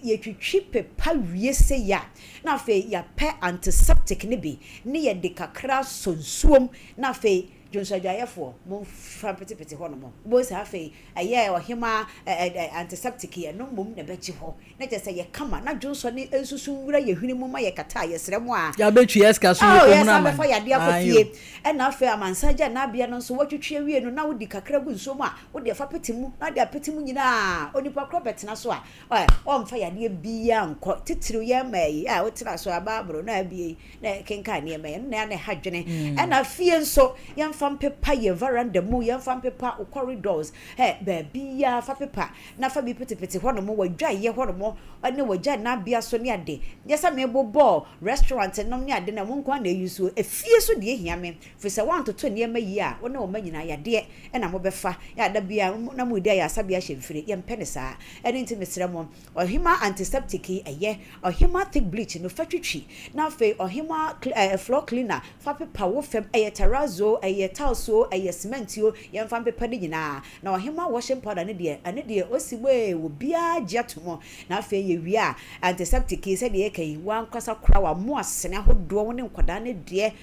Yɛtwitwi pepa wie sei a, na afei yɛapɛ antiseptic no bi ne yɛde kakra asɔ nsuom, na afei dwonsɔadwaeɛfoɔ, momfa mpetepete hɔnom. Wobɛhu sɛ afei ɛyɛ ɔhemaa ɛ ɛ antiseptic yi, ɛno mmom na ɛbɛgye hɔ. Na kyerɛ sɛ yɛ kama, na dwonsɔ no nsusu nwura yɛn hwene mu ma yɛkata a, yɛsrɛ mo a. Yɛabɛtua sika so Oh, yɛkɔhunu yɛsan amane. bɛfa yadeɛ akɔ Ae o. fie. Ɛna afei amansan agyananbea no nso, woatwitwi awie no, na wode kakra gu nsuo mu a, wode fa pete mu, na wode apete mu nyinaa. Onipa korɔ bɛtena so a, ɛ, ɔmfa yadeɛ biara nkɔ. Titiriw yɛn mmaa yi a wotena so a, Bible no a abue yi, na ɛkenkan nneɛma yi, ɛno na ɛyɛ a na ɛha dwene. Ɛna fie nso, yɛmfa mpepa yɛn veranda mu, yɛmfa mpepa wo corridors, ɛ, baabiara fa pepa, na fa bi petepete hɔnom, w'adwaeɛ hɔnom, ne w'agyananbea so ne ade. Nyɛ sɛ mebobɔ restaurant nom ne ade no, ɛno nko ara na ɛyi so. Efie nso deɛ ɛhia me, firi sɛ woantoto nneɛma yie a, wo ne wo mma nyinaa yadeɛ na mobɛfa. Yɛ a da biara na moredi ayaresabea ahyɛ mfiri, yɛmpɛ no saa. Ɛno nti mesrɛ mo, Ɔhemaa antiseptic yi ɛyɛ, Ɔhemaa thick bleach no fa twitwi, na afei Ɔhemaa ɛɛ floor cleaner fa pepa wo fam, ɛyɛ terrazzo o, ɛyɛ tiles o, ɛyɛ cement o, yɛmfa mpepa ne nyinaa. Na Ɔhemaa washing powder no deɛ, ɛno deɛ ɔsi mu ee, obiara gye ato mu. Na afei yɛwie a, antiseptic yi sɛdeɛ yɛka yi, w'ankasa kora w'amoasene ahodoɔ, wo ne nkwadaa no deɛ,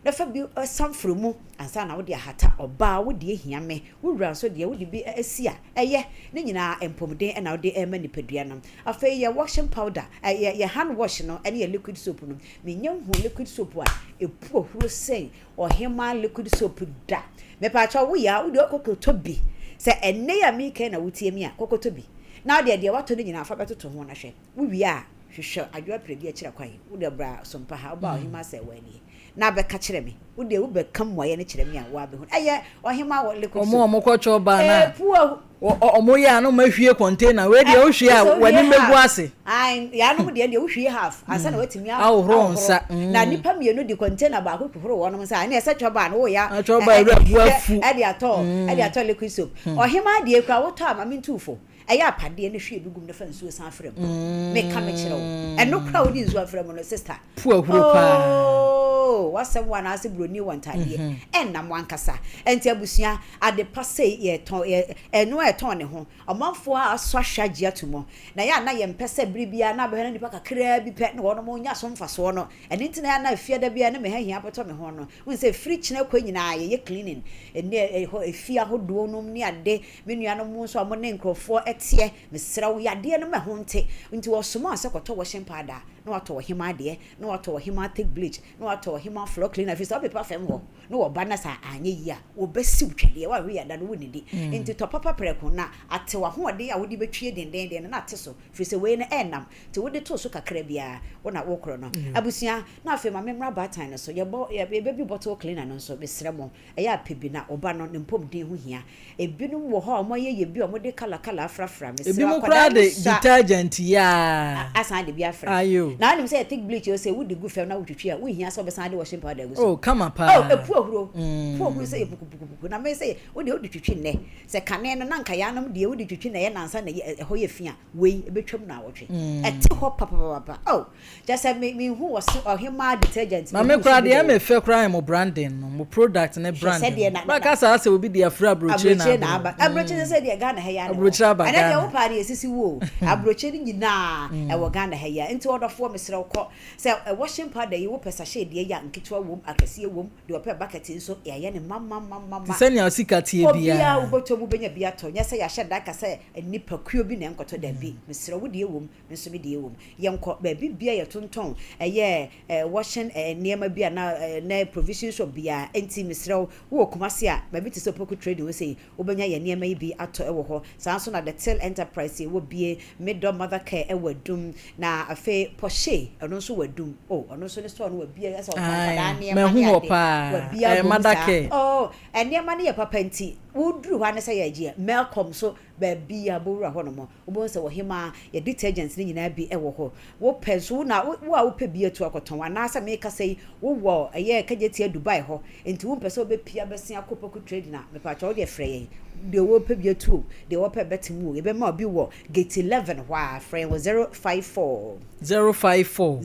na fa bi samforo mu ansa na wode ahata. Ɔbaa, wo deɛ hia me, wo wura nso deɛ wode bi asi a, ɛyɛ. Ne nyinaa mpɔmuden na wode rema nipadua no. Afei yɛ washing powder, yɛ yɛ hand wash no ne yɛ liquid soap no. Mennya nhuu liquid soap a ɛpu ahuro sɛn Ɔhemaa liquid soap da. Mepaakyɛw wo yaa, wo deɛ kɔkɔtɔ bi. Sɛ ɛnnɛ yi a mereka yi na wotie me a, kɔkɔtɔ bi. Na wo deɛ deɛ woatɔ no nyinaa fa bɛtoto ho na hwɛ. Wowie a, hwehwɛ Adwoa Prɛbi akyira kwan. Wo deɛ bra Sompa ha, wobaa Ɔhemaa sɛ woanie. Na bɛka kyerɛ me. Wo deɛ wo bɛka mmuaeɛ no kyerɛ me a, woabɛhunu. Ɛyɛ ɔhemaa wɔ liquid Wɔn soap. a wɔkɔ kyɛw baa no a, Epu ahu. wɔn yɛ a na wɔn ahwie container. Wei deɛ Ɛ, wohwie sɛ a wohwie w'anim bɛgu half. ase. Ae, yaanom deɛ deɛ wohwie half ansa na woatumi Ahohoro wo ahohoro. nsa. Na nnipa mmienu de container baako hohoro wɔnom nsa a, ɛnneɛ sɛ twɛ baa no woyɛ Na twɛ baa awura bu afu. ɛde atɔ ɛde atɔ liquid soap. Ɔhemaa deɛ koraa wotɔ a ma mentu fo. Ɛyɛ apadeɛ no hwie bi gum na fa nsuo san fra mu. Meka mekyerɛ wo. Ɛno koraa wode nsuo afra mu no sister. Pu ahuro paa. Oh, w'asɛm wɔ anaasɛ buroni wɔ ntaadeɛ. Ɛnnam w'ankasa. Ɛnti abusua, ade pa sei yɛtɔn, yɛ, ɛno a ɛtɔn ne ho. Ɔmanfoɔ a asɔ ahwɛ agye ato mu. Na ɛyɛ a na yɛmpɛ sɛ bere biara na abɛhwɛ na nnipa kakraa bi pɛ na wɔnom nya so mfasoɔ no. Ɛno nti na ɛyɛ a na afie da biara na me ha hia bɛtɔ me ho no. Wohu sɛ firi kyena kɔ nyinaa yɛyɛ cleaning. Ɛnɛ ɛhɔ efie ahodoɔ nom ne ade. Me nuanom mo nso a mo ne nkurɔfoɔ teɛ, mesrɛ wo, yadeɛ no ma ɛho nte. Nti wɔsomaa sɛ kɔtɔ washing powder, na watɔ ɔhemaa deɛ, na watɔ ɔhemaa thick bleach, na watɔ ɔhemaa floor cleaner, ɛfiri sɛ wopepa fam hɔ na wɔba na sɛ anyɛ yie a, wɔbɛsi wo twɛdeɛ, woanhwɛ yie a da no wonnidi. Nti tɔ papa prɛko na ate w'ahoɔden a wode bɛtwie dendeenden no na ate so, firi sɛ wei no ɛnnam, nti wode too so kakra biara wo na wokorɔ no. Abusua, na afei ma memmra baatan no so, yɛbɔ, yɛbɛbi bottle cleaner no nso, mesrɛ mo, ɛyɛ a pɛ bi na wo ba no ne mpɔmuden ho hia. Ebinom wɔ hɔ a wɔayɛ yɛ bi a wɔde kala kala afrafra. Mesrɛ Ebinom akwadaa koraa no de sua detergent yɛ a. Asan de bi afra. Aye o. Na wonim sɛ yɛ thick bleach o, sɛ wode gu fam na wotwitwi a, wonhia sɛ wobɛsan de washing powder agu so. Oh, kama paa. Oh, epu ahuro. Epu ahuro sɛ yɛ pukupukupuku. Na me sɛ wo deɛ wode twitwi nnɛ. Sɛ kane no na anka yɛanom deɛ wode twitwi na ɛyɛ nnansa na ɛhɔ yɛ fi a, wei ɛbɛtwam naawɔtwe. Ɛte hɔ papapapa. Oh, Kyerɛ sɛ me me hu ɔse ɔhemaa detergent Na me koraa deɛ ɛmɛ fɛ koraa yɛ mo branding no mo product ne brand no bɛka saa sɛ obi de afiri abrokyire na aba abrokyire sɛ deɛ Ghana ha yi ara na ɛwɔ ɛnɛ deɛ wo paa deɛ esisi wo o abrokyire no nyinaa ɛwɔ Ghana ha yi ara nti ɔdɔfoɔ mesrɛ wo kɔ sɛ washing powder yi wopɛ sachet deɛ yi a nketewa wom akɛseɛ wom deɛ ɔpɛ bucket nso yɛayɛ no mamamamama te sɛ nea sika teɛ biara obiara wobɛtɔ mu bɛnya bi atɔ nyɛ sɛ yɛahyɛ da ka sɛ nnipakuo bi na ɛnkɔtɔ dabi mesrɛ wo deɛ wom Me nso me deɛ wom. Yɛnkɔ baabi bia yɛtontɔn ɛyɛ washing nneɛma bi anaa nɛ provision shop biara. Enti mesrɛ wo, wowɔ Kumasi a, baabi te sɛ Opoku Trading hɔ sei, wobɛnya yɛn nneɛma yi bi atɔ wɔ hɔ. Saa nso na The Till Enterprise yɛwɔ bie, Medɔ Mother Care wɔ Adum, na afei Porsche, ɛno nso wɔ Adum. Oh, ɔno nso ne store no wabue, asɛ ɔtɔn nkwadaa Ae, nneɛma mahu ne hɔ ade. paa. Wabue Ɛyɛ abom Mother saa. Care. Oh, nneɛma no yɛ papa nti, woduru hɔ a ne sɛ yɛgye. Melcom nso, baabi a bowura hɔnom. Wobɛhu sɛ ɔhemaa, yɛ detergents no nyinaa bi wɔ hɔ. Wopɛ nso, wo na, wo a wopɛ bi atu akɔtɔn, anaasɛ merekasa yi, wowɔ ɛyɛ Kejetia Dubai hɔ, nti wompɛ sɛ wobɛpia bɛsen akɔ Poku Trading a, mepakyɛ wo deɛ frɛ yɛn. Deɛ wɔpɛ bi atu o, deɛ wɔpɛ bɛte mu o, yɛbɛma wo bi wɔ Gate 11 hɔ ara. Frɛ yɛn wɔ 054. 054.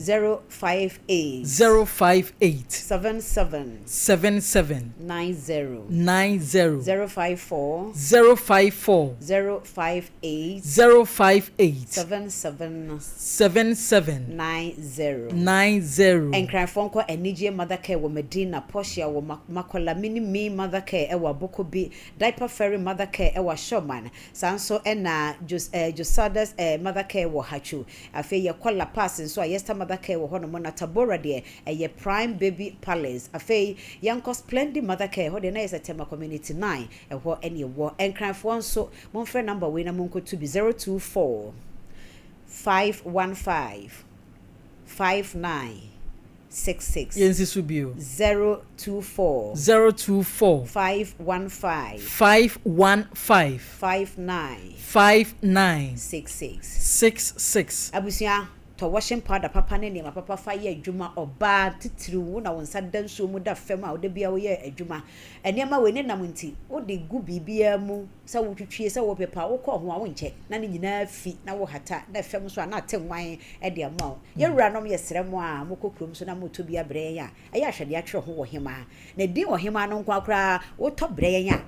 058. 058. 77. 77. 90. 90. 054. 054. 058. 058. 77. 77. 90. 90. Nkranfoɔ nkɔ Anigyeɛ Mother Care wɔ Medina, Portia wɔ Makola, Mini Me Mother Care wɔ Abokobi, Diaper Ferry Mother Care wɔ Ashorman, saa nso na Jos eh, Josadas eh, Mother Care wɔ Hachu. Afei yɛkɔ La Paz nso a, Yesta Mother Care wɔ hɔnom, na Tabora deɛ ɛyɛ Prime Baby Palace. Afei yɛnkɔ Splendid Mother Care, ɛhɔ deɛ na ɛyɛ sɛ Tema Community 9, ɛhɔ ne ɛwɔ. Nkranfoɔ nso, momfrɛ number wei na monkɔtu bi, 024 515 5966. Yɛnsi so bio. 024. 024. 515. 515. 59. 59. 66. 66. Abusua, tɔ washing powder papa ne nneɛma papa fa yɛ adwuma. Ɔbaa titiriw, wo na wo nsa da nsuo mu da fam a, da biara woyɛ adwuma. Nneɛma wei ne nam nti, wode gu biribiara mu sɛ wotwitwie, sɛ wopepa, wokɔ ho a wonkyɛ na ne nyinaa fi na wohata na fam nso a na ate nwan de ama wo. Yɛn wuranom yɛsrɛ mo a mokɔ kurom so na motɔ bi abrɛ yɛn a, ɛyɛ ahwɛdeɛ atwerɛ ho wɔ hemaa. Na din ɔhemaa no nko ara koraa wotɔ brɛ yɛn a,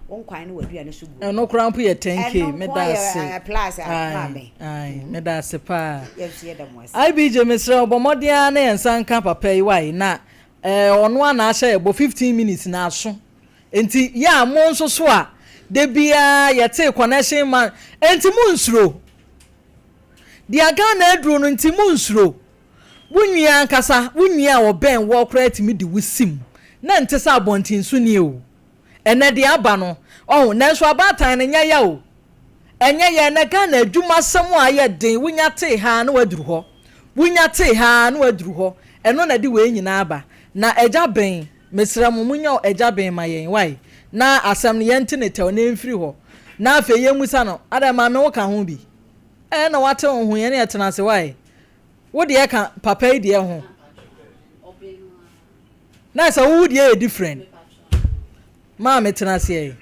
wo nkwan ne w'aduane so gu. Ɛno koraa mpo yɛ 10K. Ɛno nko Meda ara ase. yɛ plus a Ae, maame. ae, meda ase paa. Yɛn nso yɛda mo ase. IBJ mesrɛ wo bɔ mmɔden ara na yɛn nsa nka papa yi wae na eh, ɔno ara na ahyɛ yɛ bɔ 15 minutes na aso. Nti yɛ a mo nso so a da biara yɛtee connection man nti mo nsuro. Deɛ Ghana aduro no nti mo nsuro. Wo nua ankasa, wo nua a ɔbɛn woɔ koraa tumi de wo sim. Na nte sɛ abɔntensoni o. Ɛnɛ deɛ aba no, ɔho, nanso abaatan no nyɛ ya o. Ɛnyɛ ya, ɛnɛ Ghana adwumasɛm a ayɛ den, wonya tee ha ara na woaduru hɔ. Wonya tee ha ara na woaduru hɔ. Ɛno na ɛde wei nyinaa aba. Na Agya Ben, mesrɛ mo, monyɛ Agya Ben ma yɛn, wai? Na asɛm no yɛnte no tɛw na ɛmfiri hɔ. Na afei yɛmmisa no, adɛn maame woka ho bi? Ɛɛ na woate wo ho, yɛne yɛtena ase, wai? Wo deɛ ka papa yi deɛ ho. Na sɛ wo deɛ yɛ different. Maame tena aseɛ yi.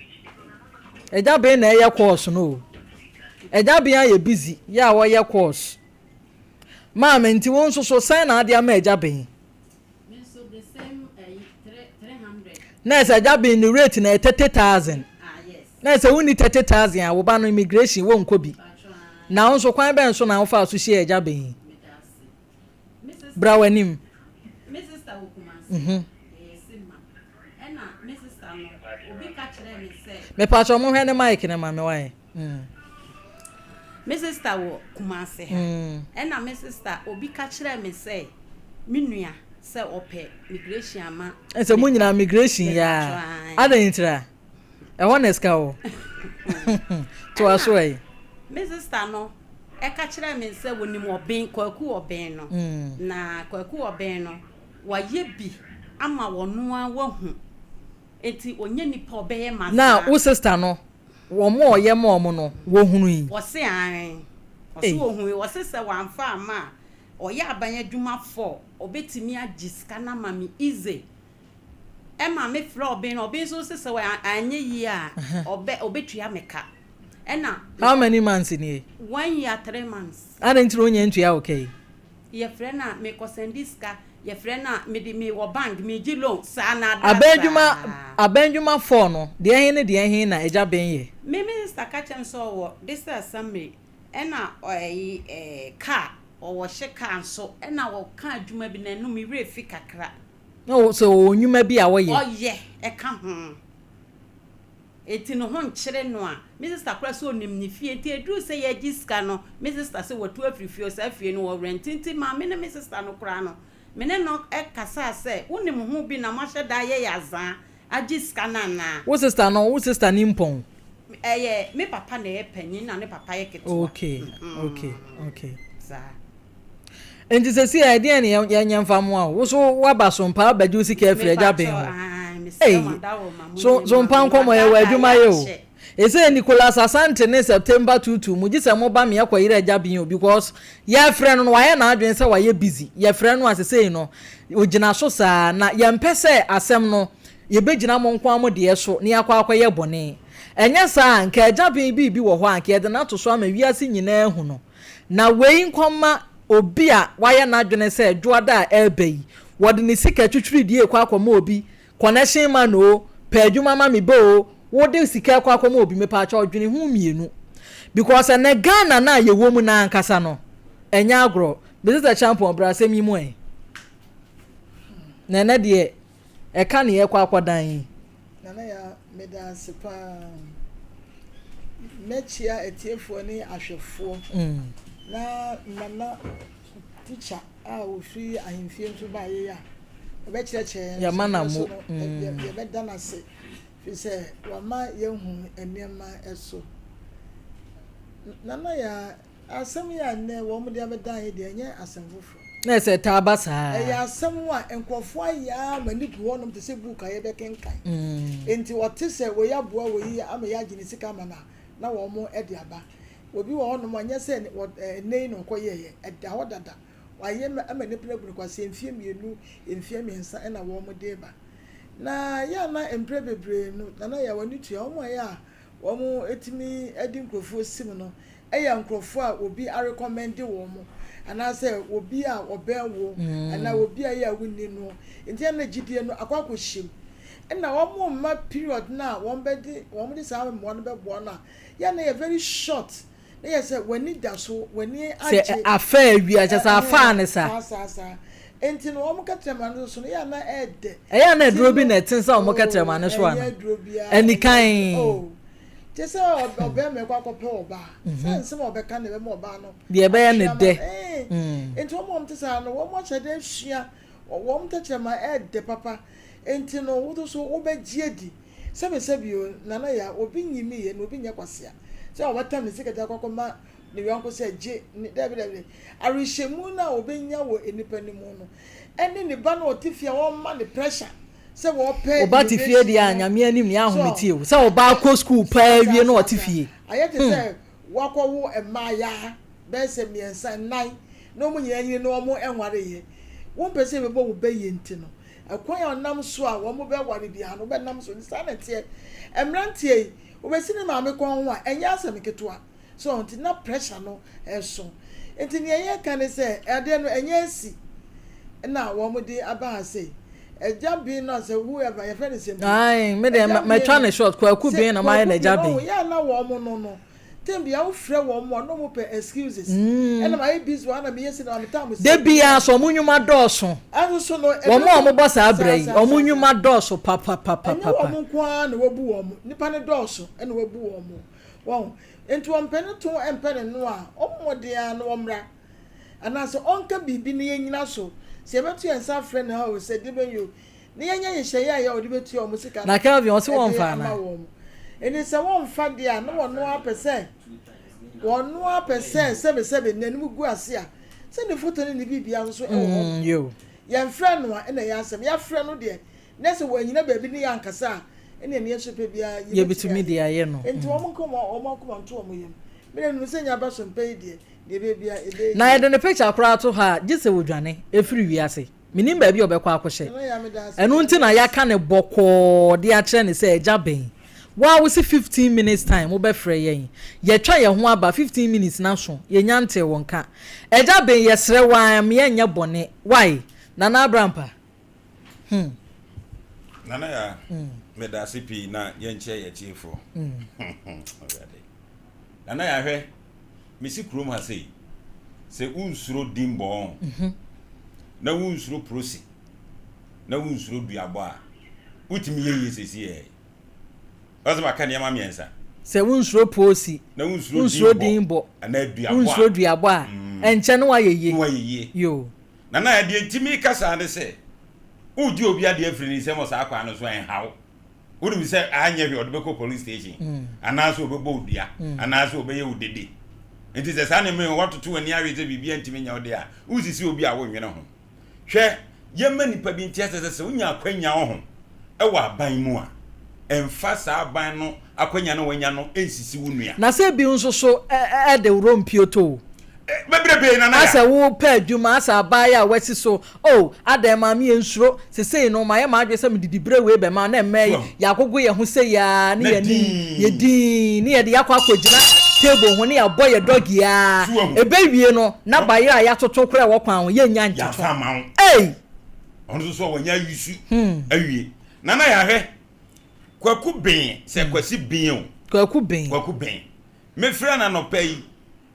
Agya Ben na ɛyɛ course no o. Agya Ben ayɛ busy yɛ a wɔyɛ course. Maame nti wo nso so sɛn na ade ama agya Ben? Na sɛ agya Ben ne rate na yɛ 30,000. Na sɛ wonni 30,000 a wo ba no immigration wɔnkɔ bi. Na wo nso kwan bɛn so na wofaa so hyia agya Ben yi? Bra w'anim. Me sister wɔ Kumasi. Ɛyɛ Sigma. Ɛna me sister no, obi ka kyerɛɛ me sɛ. Mepakyɛ mo hwɛ ne mic no ma me wae. Me sister wɔ Kumasi ha. Ɛna me sister, obi ka kyerɛɛ me sɛ, me nua sɛ ɔpɛ migration ama. Ɛsɛ mo nyinaa migration yaa. Adɛn ntira? Ɛhɔ na sika wɔ. Toa so ɛ. Me sister no ɛka kyerɛɛ me sɛ wɔnim ɔben, Kwaku Ɔben no. Na Kwaku Ɔben no, wayɛ bi ama ɔno ara wahu. Nti ɔnyɛ nipa a ɔbɛyɛ ma Na saa. wo sister no, wɔn a ɔyɛ ma wɔn no, wɔhunui? Ɔse aane. Ɔse ɔhui. Ɔse sɛ wamfa amma a, ɔyɛ aban adwuma for, ɔbɛtumi agye sika no ama me easy. Ɛma me frɛ ɔben no, ɔben nso se sɛ anyɛ yie a, ɔbɛ ɔbɛtua me ka. Ɛna. How many months nie? 1 year 3 months. Adɛn nti na ɔnya ntua wo ka yi? Yɛfrɛ no a, mekɔ sɛnde sika, yɛfrɛ no a, mede mewɔ bank, megye loan, saa na ada Aban adwuma saa. aban adwuma four no, deɛ he ne deɛ he na agya Ben yɛ? Me minister ka kyerɛ me sɛ ɔwɔ District Assembly ɛna ɛyi ɛɛ car, ɔwɔ hye car nso, ɛna ɔka adwuma bi na ɛno me werɛ fi kakra. Na ɔwɔ sɛ ɔwɔ nnwuma bi a ɔyɛ. Ɔyɛ ɛka ho. Enti ne ho nkyere no a, me sister koraa sɛ ɔnim ne fie. Nti ɛduruu sɛ yɛregye sika no, me sister sɛ watu afiri fie hɔ, saa fie no ɔrɛnte. Nti maame ne me sister no koraa no, me ne no kasaa sɛ, wonim ho bi na moahyɛ da ayɛ yɛn azaa agye sika no anaa? Wo sister no, wo sister nimpɔn? Ɛyɛ me papa na ɛyɛ panyin na ne papa yɛ ketewa. Okay. Saa. Nti sɛsi a ɛdeɛn ne yɛnyɛ mfa mmoa wo? Wo so woaba so mpa abɛgye wo sika afiri agya Ben hɔ. Ei, so so mpa nkɔmmɔ yɛwɔ adwuma yɛ o. Ɛsɛ Nicholas Asante ne September tutu mu gye sɛ moba me ɛkɔ yerɛ agya Ben o because yɛfrɛ no no wayɛ n'adwene sɛ wayɛ busy. Yɛfrɛ no a sesei no ogyina so saa na yɛmpɛ sɛ asɛm no yɛbɛgyina mo nko ara mo deɛ so na yɛakɔ akɔyɛ bɔne. Ɛnyɛ saa a nka agya Ben biribi wɔ hɔ a nka yɛde no ato so ama wiase nyinaa ahu no. Na wei nkɔma obi a wayɛ n'adwene sɛ dwoada a ɛreba yi, wɔde ne sika twitwiridie rekɔ akɔma obi, connection man oo, pɛ adwuma ma me ba oo, wode sika rekɔ akɔma obi, mepaakyɛw dwene ho mmienu. Because ɛnɛ Ghana no a yɛwɔ mu no ankasa no, ɛnyɛ agorɔ. Mrs. Acheampong, bra asɛm yi mu ɛ. Na ɛnɛ deɛ, ɛka ne yɛkɔ akɔdan yi. Nana Yaa, meda ase paa. Mɛkyia atiefoɔ ne ahwɛfoɔ. Na Nana tikya a ɔfiri ahemfie nso baeɛ yi a, ɔbɛkyerɛkyerɛ yɛn nso no, yɛbɛda no ase. Firi sɛ wama yɛahu nneɛma so. Nana Yaa, asɛm yi a nnɛ wɔde abɛdan yi deɛ, ɛnyɛ asɛm foforɔ. Na ɛsɛ ɛtaa ba saa. Ɛyɛ asɛm a nkurɔfoɔ ayɛ ara ma ani gu hɔnom te sɛ book a yɛbɛkenkan. Enti wɔte sɛ wei aboa wei ama yɛagye ne sika ama no a, na wɔde aba. Obi wɔ hɔnom a, ɛnyɛ sɛ ɛnnɛ yi na ɔkɔyɛeɛ, ɛda hɔ dada. Wɔayɛ ama nnipa no abu no kwasea mfeɛ mmienu, mfeɛ mmiɛnsa na wɔde reba. Na yɛ a na mprɛ bebree no, Nana Yaw ani tua wɔn a ɛyɛ a wɔtumi de nkurɔfoɔ sim no yɛ nkurɔfoɔ a obi arekɔmɛnde wɔn anaasɛ obi a ɔbɛn wo anaa obi a ɛyɛ a wonni no nti ɛna gyidie no akɔ akɔhyɛ mu. Ɛna wɔn mma period no a wɔbɛde wɔde saa mmoa no bɛboa no a yɛ a na yɛ very short. Na yɛ sɛ w'ani da so, w'ani agye. Sɛ afa awia, kyɛ sɛ afa ne sa. Saa saa saa. Nti no wɔn kɛtrɛma no so no yɛ a na ɛɛdɛ. Ɛyɛ a na aduro bi na ɛte sɛ wɔn kɛtrɛma no so ana? Ɛnyɛ aduro biara. Anikan. Oh, te sɛ ɔbɛrima ɛkɔ akɔpɛ ɔbaa. Sɛ nsɛm a ɔbɛka na ɛbɛma ɔbaa no. Deɛ ɛbɛyɛ ne dɛ. Nti wɔn a wɔte saa no wɔn ahyɛ dɛ sua wɔn tɛkyerɛma ɛɛdɛ papa. Nti no wo nso wobɛgye adi. Sɛbi sɛbi o, Nana Yaa, obi nyimiiɛ na obi nyɛ kwasea sɛ ɔbɛtam ne sika de akɔ akɔma ne yɔnko sɛ gye ne, dabi dabi, awerehyɛmu no a ɔbɛnya wɔ nnipa no mu no, ɛne ne ba no a ɔte fie a wɔma no pressure sɛ wɔpɛ Wo ba te fie deɛ a, innovation no, Nyame anim ne so, ahometeɛ o, sɛ ɔba akɔ school paa saa awie na saa ɔte saa, fie, ayɛ te hmm. sɛ wakɔwo mmaayaa bɛyɛ sɛ mmiɛnsa, nnan, na wɔn nyinaa anyini na wɔn nwareeɛ, wompɛ sɛ yɛbɛbɔ wo ba yie nti no, Ɛkwan a ɔnam so a wɔbɛware biara no, wobɛnam so. Saa na ɛteɛ. Mmeranteɛ yi, wobɛsi ne maame kɔn ho a, ɛnyɛ asɛm ketewa. So nti na pressure no ɛso. Nti nea yɛka ne sɛ, adeɛ no ɛnyɛ asi na wɔde aba ha sei. Agya Ben no asɛ whoever, yɛfrɛ no sɛ mpo. Ae, me deɛ Agya Ben matwa no, ne short, Kwaku sɛ Ben na mayɛ Kwaku Ben, n'agya ɔho, Ben. yɛ a na wɔn no no, Tem bia wo frɛ wɔn a na wɔn pɛ excuses ɛna mayɛ busy wɔ ha na meyɛ sei na me time Da sei biara so wɔn nnwuma dɔɔso. Ɛnso so no Wɔn a wɔbɔ saa saa bra yi, saa wɔn saa saa. nnwuma dɔɔso Ɛnyɛ papapapapa. wɔn nko ara na wɔabu wɔn, nnipa no dɔɔso na wɔabu wɔn. Wɔn nti wɔmpɛ ne to mpɛ ne no a, wɔmmɔ mmɔden ara na wɔmmra. Anaasɛ ɔnka biribi na yɛnnyina so. Sɛ yɛbɛto yɛn nsa afrɛ no ha o, sɛ deɛ bɛn o, na yɛnyɛ nhyehyɛeɛ a ɛyɛ a wɔde bɛtua wɔn sika Na no Kelvin ɔse de wɔmfa ama anaa? wɔn. Enti sɛ wɔmfa deɛ a, na wɔn ara pɛ sɛ wɔn ara pɛ sɛ sɛbesɛbe n'anim gu ase a, sɛ ne foto ne ne biribiara nso wɔ hɔ. Mm, yo. Yɛmfrɛ no a, ɛna ɛyɛ asɛm. Yɛafrɛ no deɛ, na sɛ wannyina baabi ne yɛn ankasa a, ɛnneɛ nea yɛn nso pɛ biara yɛbɛtumi Yɛbɛtumi de ayɛ. ayɛ no. Enti Mm. wɔn nka wɔn wɔn akoma nto wɔn yam. Me deɛ menim sɛ nyɛ aba so mpɛ yi deɛ, deɛ ɛbɛyɛ biara ɛbɛyɛ Na yie. yɛde ne picture koraa to hɔ a, gye sɛ wɔdwane firi wiase. Mennim baabi a ɔbɛkɔ akɔhyɛ. Ɛno nti na yɛaka no bɔkɔɔ de akyerɛ no sɛ, Agya Ben, wo ara wose 15 minutes time wobɛfrɛ yɛn. Yɛatwa yɛn ho aba, 15 minutes no aso, yɛnnya ntee wo nka. Agya Ben, yɛsrɛ wo ara, mma yɛnyɛ bɔne. Wai? Nana Abrampa? Hmm. Nana Yaa, meda ase pii na yɛnkyerɛ yɛn atiefoɔ. Awurade. Nana Yaa hwɛ, mesi kurom ha sei, sɛ wonsuro dimbɔɔ mhm. na wonsuro prosi na wonsuro duabɔ a, wotumi yɛ yie sɛsi yɛ. Ɔsɛ maka nneɛma mmiɛnsa. Sɛ wonsuro prosi, na wonsuro dimbɔ, anaa duabɔ a, wonsuro duabɔ a, mm. ɛnkyɛ no wayɛ yie. Na wayɛ yie. Yo. Nana ɛdeɛ nti meka saa ne sɛ, wogye obi adeɛ afiri ne nsam wɔ saa kwan no so a ɛnha wo. Wonim sɛ anyɛ hwee ɔde bɛkɔ police station mm. anaasɛ ɔbɛbɔ wo dua mm. anaasɛ ɔbɛyɛ wo dede. Nti sɛ saa nneɛma yi woatoto w'ani awe sɛ biribi antumi nyɛ wo de a, wosisi obi a wonnwene ho. Hwɛ, yɛmma nnipa bi nte aseɛ sɛ sɛ wonya akwanya wɔ ho wɔ aban mu a, mfa saa aban no akwanya no wanya no nsisi wo nua. Na sɛ bi nso so de worɔ mpio tɔ o. Bebrebe na na ya. Asɛ wo pɛ adwuma asɛ abaayewa a wasi so oh adɛn maame yɛ nsuro sesei no mayɛ m'adwene sɛ mede dibrɛ wei bɛma na ɛmɛ yi yɛagogo yɛn ho sei ara ne yɛn ani yɛ dinn ne yɛde yɛakɔ akɔgyina table ho ne yɛabɔ yɛ dɔgi ara ɛbɛwie no na bayerɛ a yɛatoto koraa ɛwɔ kwan ho yɛnnya ntoto ei. Ɔno nso so a wɔnyɛ ayusu awie nana yɛahwɛ kwaku ben sɛ kwasi ben o kwaku ben kwaku ben. Mefrɛ no anɔpa yi,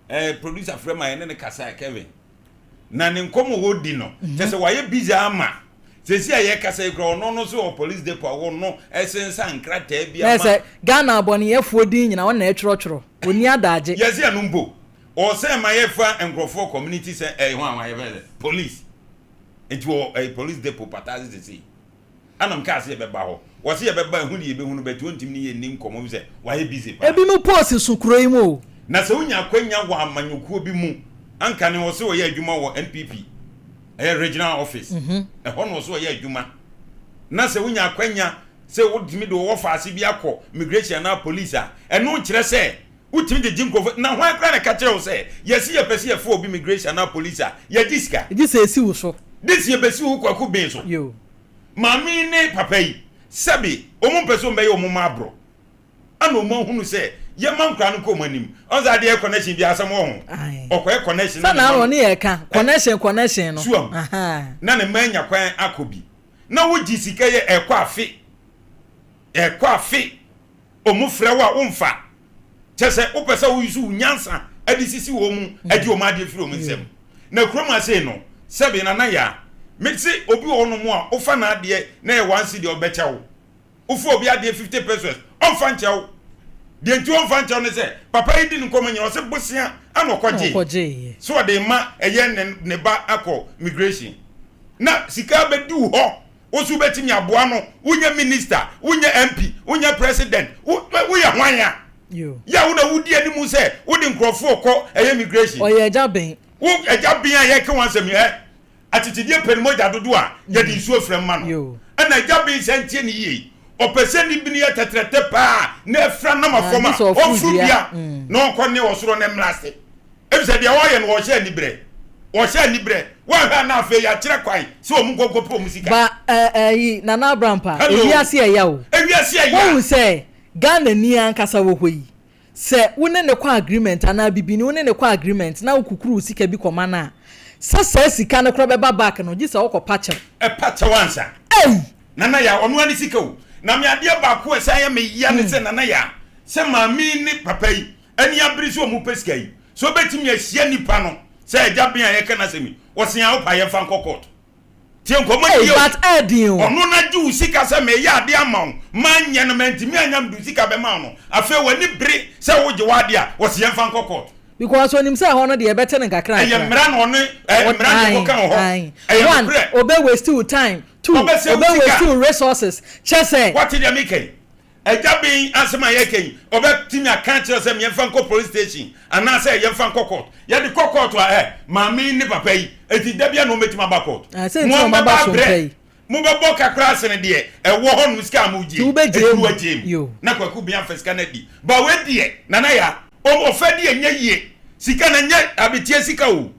eh, producer frɛ ma yɛne no kasae, Kevin. Na ne nkɔmmɔ a ɔdi no, kyerɛ sɛ wayɛ busy ama. Seesei a yɛrekasa yi koraa, ɔno no nso wɔ police depot a ɔno ɛsensan nkrataa bi Na ama. sɛ Ghana abɔneyɛfoɔ din nyinaa ɔno na ɛtwerɛtwerɛ, ɔnni adaagye. Yɛse ɛno mpo, ɔsɛ ma yɛfa nkurɔfoɔ community sɛ ɛyɛ ho a yɛfɛ sɛ police. Nti wɔ ɛyɛ police depot pataase seesei. Ɛna mekaa sɛ yɛbɛba hɔ. Wɔse yɛbɛba ɛho deɛ yɛbɛhunu but wɔntumi ne yɛn nni nkɔmmɔ efisɛ wayɛ busy paa. Ebinom post so kuro yi mu o. Na sɛ wonya akwanya wɔ amanyɔkuo bi mu anka ne ɔse ɔyɛ adwuma wɔ NPP ɛyɛ regional office ɛhɔ na ɔse ɔyɛ adwuma na sɛ wonya akwanya sɛ wotumi de wo wɔfaase bi akɔ migration anaa police a ɛno nkyerɛ sɛ Wotumi gyegye nkurɔfo, na hwan koraa na ɛka kyerɛ wo sɛ yɛse yɛpɛ sɛ yɛfa obi migration anaa police a, yɛgye sika? Gye sɛ esi wo so. Gye sɛ yɛbɛsi wo kwaku ben so. Yo. Maame yi ne papa yi, sɛbe wɔn mpɛ sɛ wɔn bɛyɛ wɔn mma aborɔ. Ɛna wɔn ahunu sɛ yɛma nkwadaa no kɔ wɔn anim. Ɔn sɛ adeɛ connection biara asɛm wɔ ho. Ae. Ɔkɔyɛ connection Sɛ na ne na mma no. ɔne yɛ ka, connection connection no. Suam. Ahaa. Na ne mma anya kwan akɔ bi. Na wogye sika yɛ ɛkɔ afe. Ɛkɔ afe. Ɔmo frɛ wo a womfa. Kyerɛ sɛ wopɛ sɛ wo use wo nyansa de sisi wɔn mu gye wɔn adeɛ firi wɔn nsam. Na kurom ha sei no, sɛbe Nana Yaa, me se obi wɔ hɔnom a wofa n'adeɛ na ɛyɛ one cedi a ɔbɛkyɛ wo. Wofa obi adeɛ 50 pesos, ɔmfa nkyɛ wo. Deɛ nti ɔmfa nkyɛ wo ne sɛ, papa yi di ne nkɔmmɔ nyina ɔse bosea ana ɔkɔgyee sɛ ɔde rema ɛyɛ ne ne ba akɔ migration. Na sika abɛdi wo hɔ. Wo nso wobɛtumi aboa no, wonyɛ minister, wonyɛ MP, wonyɛ president, wo, woyɛ hwan a? Yo. Yɛ a wo na wodi anim sɛ wode nkurɔfoɔ kɔ ɛyɛ migration. Ɔyɛ agya ben. Wo agya ben a yɛka ho asɛm yi, ɛ, akyekyedeɛ pɛ ne mogya dodoɔ a yɛde nsuo frɛ ma no. Yo. Ɛna agya ben sɛ ntie ne yie. Ɔpɛ sɛ ne bini yɛ tɛtrɛtɛ paa na ɛfira nam Ah, afam gye a, sɛ ɔforo ɔmforo dua. dua na ɔnkɔ ne ɔsoro ne mmra ase. Efisɛ deɛ wɔyɛ no, wɔhyɛ aniberɛ. Wɔhyɛ aniberɛ. Woanhwɛ a na afei yɛakyerɛ kwan sɛ wɔn nkɔ nkɔpɛ wɔn sika. Ba eh eh Nana Abrampa, Hello. ewiase ɛya o. Ewiase ɛya. Wohu sɛ Ghanani ankasa wɔ hɔ yi, sɛ wo ne no kɔ agreement anaa bibini wo ne no kɔ agreement na wo kukuru wo sika bi kɔma no a, sɛ saa sika no koraa bɛba back no, gye sɛ wokɔ pa kyɛw. Ɛpa kyɛw ansa. Ei! Nana Yaa, ɔno ara ne sika o. Na me adeɛ baako a ɛsan yɛ me ya ne sɛ Nana Yaa, sɛ maame yi ne papa yi ani abere sɛ wɔn pɛ sika yi, sɛ ɔbɛtumi ahyia nipa no sɛ agya ben a yɛka n'asɛm yi, ɔse a wopa yɛmfa nkɔ court. Tie nkɔmmɔ Ei, nie o. but ɛɛden o. Ɔno na gye wo sika sɛ meyɛ adeɛ ama wo, manyɛ no, mantumi anya mede wo sika bɛma wo no, afei w'ani bere sɛ wogye w'adeɛ a, ɔse yɛmfa nkɔ court. Because onim sɛ ɛhɔ no deɛ ɛbɛte no nkakra Ɛyɛ nkakra. mmara na ɔne, ɛyɛ mmara na ɛkɔka wɔ hɔ. Ae, Ɛyɛ One, nokorɛ. ɔbɛ waste wo time. Two, Ɔbɛsɛe wo ɔbɛ sika. waste wo resources. Kyɛ sɛ. Woate deɛ meka yi? Agya Ben asɛm a yɛreka yi, ɔbɛtumi aka akyerɛ wo sɛ yɛmfa nkɔ police station anaasɛ yɛmfa nkɔ court. Yɛde kɔ court a, ɛ, maame yi ne papa yi, enti da biara na wɔbɛtumi aba court. Ah, sɛ nti na wɔaba Wɔbɛba so mpɛ abrɛ. yi. Mobɛbɔ ka koraa sene deɛ ɛwɔ hɔ nom sika a mogye Nti yi. wobɛgyae Enti mu. wagyae mu. Yo. Na Kwaku Ben afa sika no adi. Ba wei deɛ, Nana Yaa, ɔfa di ɛnyɛ yie. Sika no ɛnyɛ abeteɛ sika o.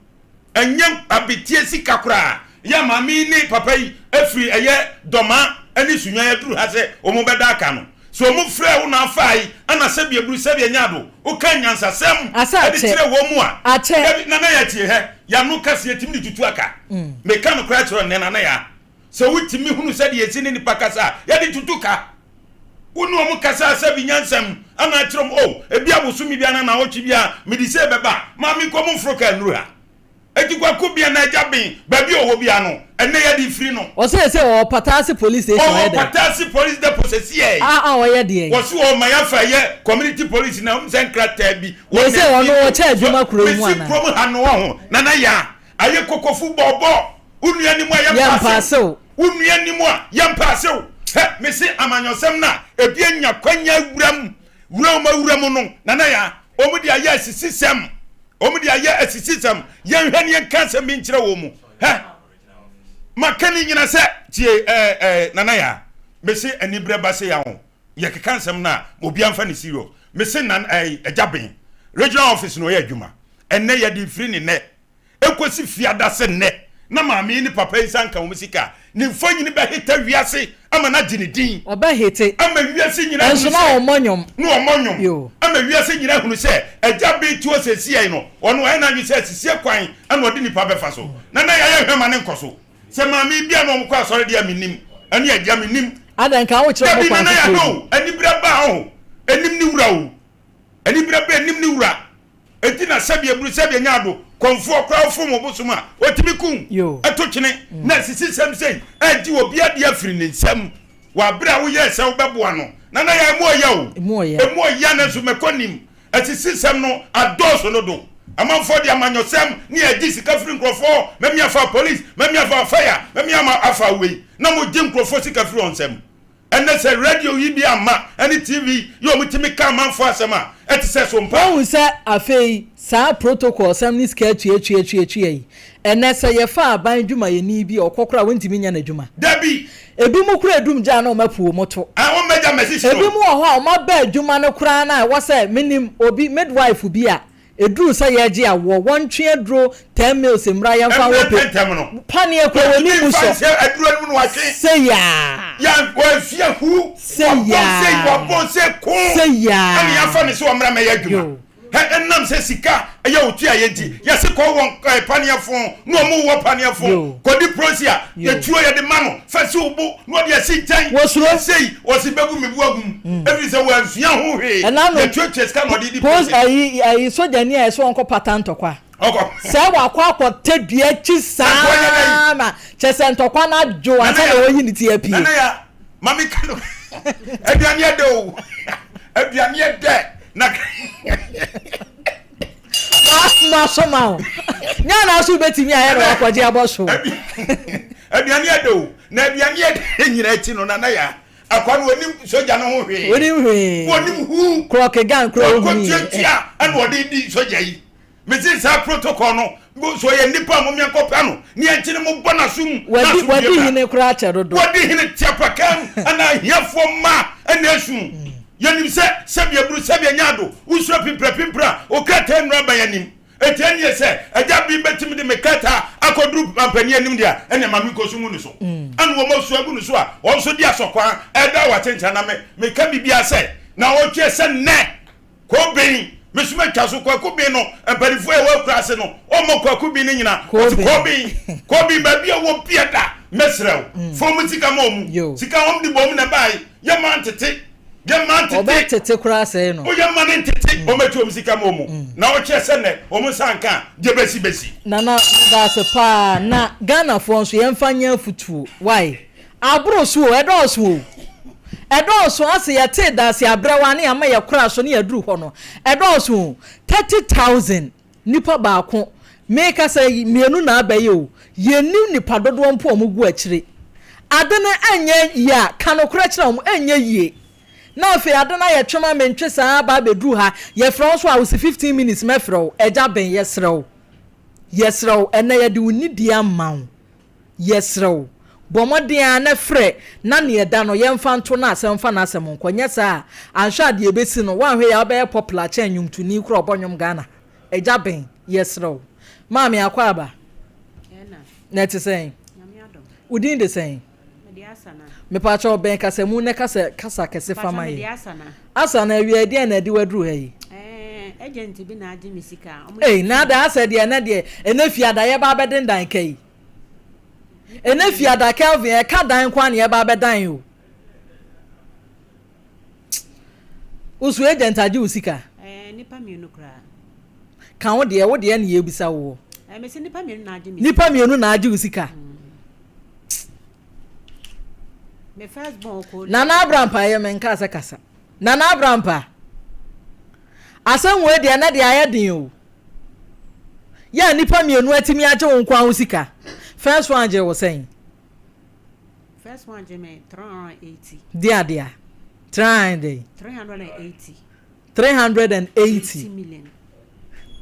Ɛnyɛ abeteɛ sika koraa. Yɛ maame yi ne papa yi afiri ɛyɛ Dɔmaa ne Sunyani aduru ha sɛ wɔn bɛda aka no. Sɛ wɔn frɛɛ wo na afaa yi ana sɛbi aburu sɛbi ɛnyɛ ado. Wo ka nyansasɛm Asa de akyɛ. kyerɛ wɔn mu a. Akyɛ. Dabi Nana Yaa tie hɛ, y'ano kasa yɛtumi de tutu aka. Me ka nokorɛ akyerɛ wo nnɛ Nana Yaa. Sɛ wo tumi hunu sɛdeɛ yɛsi ne nipa kasa a, yɛde tutu ka. Wo ne wɔn kasa a sɛbi nyansam ana akyerɛ wɔn, oh, ebia bosome bi anaa naawɔtwe bi a mede sei bɛba a, maame nkɔ mo mforo kaa nnuru ha. Enti Kwaku Bea na Agya Ben, baabi a ɔwɔ biara no, ɛnnɛ yɛde firi no. Ɔse sɛ ɔwɔ Pataase police station Ɔwɔ ɔyɛ dɛn? Pataase police depot sɛsiɛ yi. A a ɔyɛ deɛn? Wɔse ɔma yɛafa ɛyɛ community police na wonim sɛ nkrataa bi Na wɔ ɛsɛ ɔno ne ɔkyɛ adwuma kuro yi mu Mesi anaa? kurom ha no ɔho Nana Yaa ayɛ kokofu bɔɔbɔɔ. Wo nua ni mu a yɛmpa asew. Wo nua ni mu a yɛmpa asew. Hɛ, mese amanyɔsɛm no a ebi anya kwanya awura mu, wura wɔn awura mu no, Nana Yaa, wɔn de ayɛ asisisɛm. Wɔn de ayɛ asisisɛm. Yɛnhwɛ ne yɛnka asɛm bi nkyerɛ wɔn mu. Hɛ, maka ne nyina sɛ, tie ɛɛ ɛɛ Nana Yaa, mese anibrɛ ba se ya ho. Yɛkeka nsɛm no a, obiara mfa ne serious. Mese nan ɛɛ Agya Ben, regional office na ɔyɛ adwuma. Ɛnnɛ yɛde firi ne nnɛ. Ekosi Fiada sɛ nnɛ na maame yi ne papa yi nsa nka wɔn sika a, ne mfonyin bɛheta wiase ama no agye ne din. Ɔbɛhete. Ama wiase nyinaa ahunu Nso na sɛ. ɔmmɔ nnwom. Na ɔmmɔ nnwom. Yo. Ama wiase nyinaa ahunu sɛ Agya Ben te hɔ seesei no, ɔno wayɛ n'adwene sɛ asisie kwan na ɔde nnipa bɛfa so. Na na yɛayɛ hwɛ ma no nkɔ so. Sɛ maame yi bi a na wɔkɔ asɔre deɛ a mennim, ɛne agya mennim. Adɛn nka wokyerɛ Dabi, wɔn kwan Nana foforɔ yɛahwɛ bi? o, anibere baa hɔ o, anim ne wura o. Anibere bɛ nnim ne wura. Enti na sɛbi aburu sɛbi anya ado, kɔmfoɔ koraa wofom ɔbosom a, ɔtumi ku wo to twene. Na asisisɛm sei regye obi adeɛ afiri ne nsam wɔ aberɛ a woyɛɛ sɛ wobɛboa no. Nana Yaa, emu ɔya o, emu ɔya nanso mɛkɔ nim. Asisisɛm no adɔɔso dodo. Amanfoɔ de amanyɔsɛm ne ɛgye sika firi nkurɔfoɔ hɔ, mɛmi afa police, mɛmi afa fire, mɛmi ama afa wei, na mogye nkurɔfoɔ sika firi wɔn nsam. Ɛnnɛ sɛ radio yi bi amma ɛne TV yi a wɔtumi ka amanfoɔ asɛm a, ɛte sɛ so mpa? Woahu sɛ afei saa protocol sɛm ne sika atuatuatuatua yi, ɛnnɛ sɛ yɛfa aban dwumayɛni bi a ɔkɔ koraa a wontumi nyɛ n'adwuma. Dabi! Ebinom koraa edum gya a na wɔapu wɔn to. Ah, wɔmmɛgya mmɛhyehyɛ o. Ebinom wɔ hɔ a wɔaba adwuma no koraa no a ɛwɔ sɛ, menim obi, midwife bi a Ɛduruu sɛ yɛregye awoɔ, wɔntwe aduro 10 mils mmra yɛmfa nwɔ pe. Mmerɛ ntɛntɛm no. Paneɛ koraa wɔnni Wɔntumi mu mfa sɔ. nhyɛ aduro no mu na wɔatwe. Sei aa. Yɛn, wɔasua hu. Sei Wɔabɔn sei, aa. wɔabɔn sei ko. Sei aa. Ɛna yɛafa no sɛ wɔmmra mmɛyɛ adwuma. Yoo. Hɛ, ɛnam sɛ sika yɛ otua yɛ nti, yɛse kɔ wɔ eh, paneɛ fon, na wɔn wɔ paneɛ fon. Yoo. Kɔdi prosi a, Yoo. yɛtuo yɛde ma no, fa si wo bo, na ɔde asi nkyɛn. Wɔsuro. Sei, ɔse bɛgu me bo agu mu. Ɛfiri sɛ wansua ho hwee. Ɛna no, Yɛtuatua sika na ɔde di pos, prosi. ayi, ayi, sogyani a ɛsɛ ɔnkɔ pata ntɔkwa. Ɔkɔ. Sɛ wakɔ akɔtɛ dua akyi Ɛnkɔ nyɛ dɛn? saa ma kyɛ sɛ ntɔkwa no adwo Nana ansa na ya, wayi ne ti apue. Nana ya, ma me ka no. Aduane yɛ dɛ o. Aduane yɛ dɛ. Na. Ma so ma o. Nyɛ na so wobɛtumi ayɛ na wakɔgye abɔ so. Aduane yɛ dɛ o. Na aduane yɛ dɛ nyina akyi no, Nana ya, akwa no onim sogya no ho hwee. Onim hwee. Onim hu. Korɔke gan korɔ ohuni. Wakɔtuatua ɛna ɔde di sogya yi. Mese saa protocol no mo so ɔyɛ nipa a momyɛ nkɔpɛ no ne yɛnkye no mobɔ n'asom na Wadi asomdwie wadi mmra. hene koraa kyɛ dodo. Wadi hene te apakan mu ɛna ahiafoɔ mma ɛna esu. Yɛnim sɛ sɛbi aburu sɛbi anya ado wosuro pimpira pimpira a wo krataa nnuru aban anim. Enti ɛnneɛ sɛ agya bi bɛtumi de me krataa akɔduru mampanin anim deɛ a ɛnneɛ ma menkɔ so ngu ne so. Ɛna wɔn asu agu ne so a wɔn nso de asɔkwaa ɛreda wɔ akyenkyena na me meka biribiara sɛ na ɔtweɛ sɛ nnɛ Koben, me so matwa so Kwaku Ben no, mpanimfoɔ a ɛwɔ akuraase no, wɔmmɔ Kwaku Ben no nyina. Wɔte Koben, Koben, baabi a wɔ bia da, mɛsrɛ wo, mm. fa wɔn sika ma wɔn. Sika wɔn de bɔ wɔn na ɛbae, yɛ ma ntete, yɛ ma ntete. Ɔbɛtete koraa sɛe no. Woyɛ ma ne ntete, mm. wɔn atu wɔn sika ma wɔn. Mm. Na wɔkyerɛ sɛ nɛ wɔn nsa nka deɛ bɛsi bɛsi. Nana, meda ase paa. Na Ghanafoɔ nso yɛmfa nyɛ afutuo. Why? Aboro so o, ɛdɔɔso o. Ɛdɔɔso, ase yɛtee danse abrɛwa ne ama yɛkora so ne yɛaduru hɔ no, ɛdɔɔso o. 30,000 nipa baako, mekasa yi, mmienu na aba yi o, yɛnnim nipa dodoɔ mpo a wɔgu akyire. Ade no ɛnyɛ yie a, ka nokorɛ kyerɛ wɔn, ɛnyɛ yie. Na afei ade no ayɛ twema mentwe saa aba abɛduru ha, yɛfrɛ wo nso a wose 15 minutes mɛfrɛ wo, Agya Ben, yɛsrɛ wo, yɛsrɛ wo, ɛnnɛ yɛde wo nidie ama wo. Yɛsrɛ wo, bɔ mmɔden ara na frɛ na nea ɛda no yɛmfa nto no asɛm mfa n'asɛm nkɔ. Nyɛ saa a, anhwɛ a deɛ ɛbɛsi no, woanhwɛ yie a wobɛyɛ popular kyɛn nnwomtoni koraa a ɔbɔ nnwom Ghana ha. Agya Ben, yɛsrɛ wo. Maame Akwaaba, na ɛte sɛn? Wo din de sɛn? Mepakyɛw bɛn kasamu na kasa kasa kɛse fa ma yɛn. Asa na awia deɛn na ɛde waduru ha yi? Agent bi na agye me sika. Ei, na ada asɛ deɛ ɛnɛ deɛ ɛnɛ fiada yɛba abɛdendan ka yi. Ɛnɛ fiada Kelvin ɛka dan nko a na yɛba abɛdan o. Wosu agent agye wo sika? Ɛɛ nipa mmienu koraa. Ka wo deɛ, wo deɛ na yɛbisa woɔ. Ɛɛ mesi nipa mmienu na agye me sika. Nipa mmienu na agye wo sika. Mm. Me first born kɔ. Nana Abrampa ɛyɛ me nka sɛ kasa. Nana Abrampa. Asɛm wei deɛ na deɛ ayɛ den o. Yɛ a nipa mmienu atumi agye wo nko ara wo sika. First one gye wo sɛn? First one gye me 380. Di adeɛ. 300. 380. 380. million.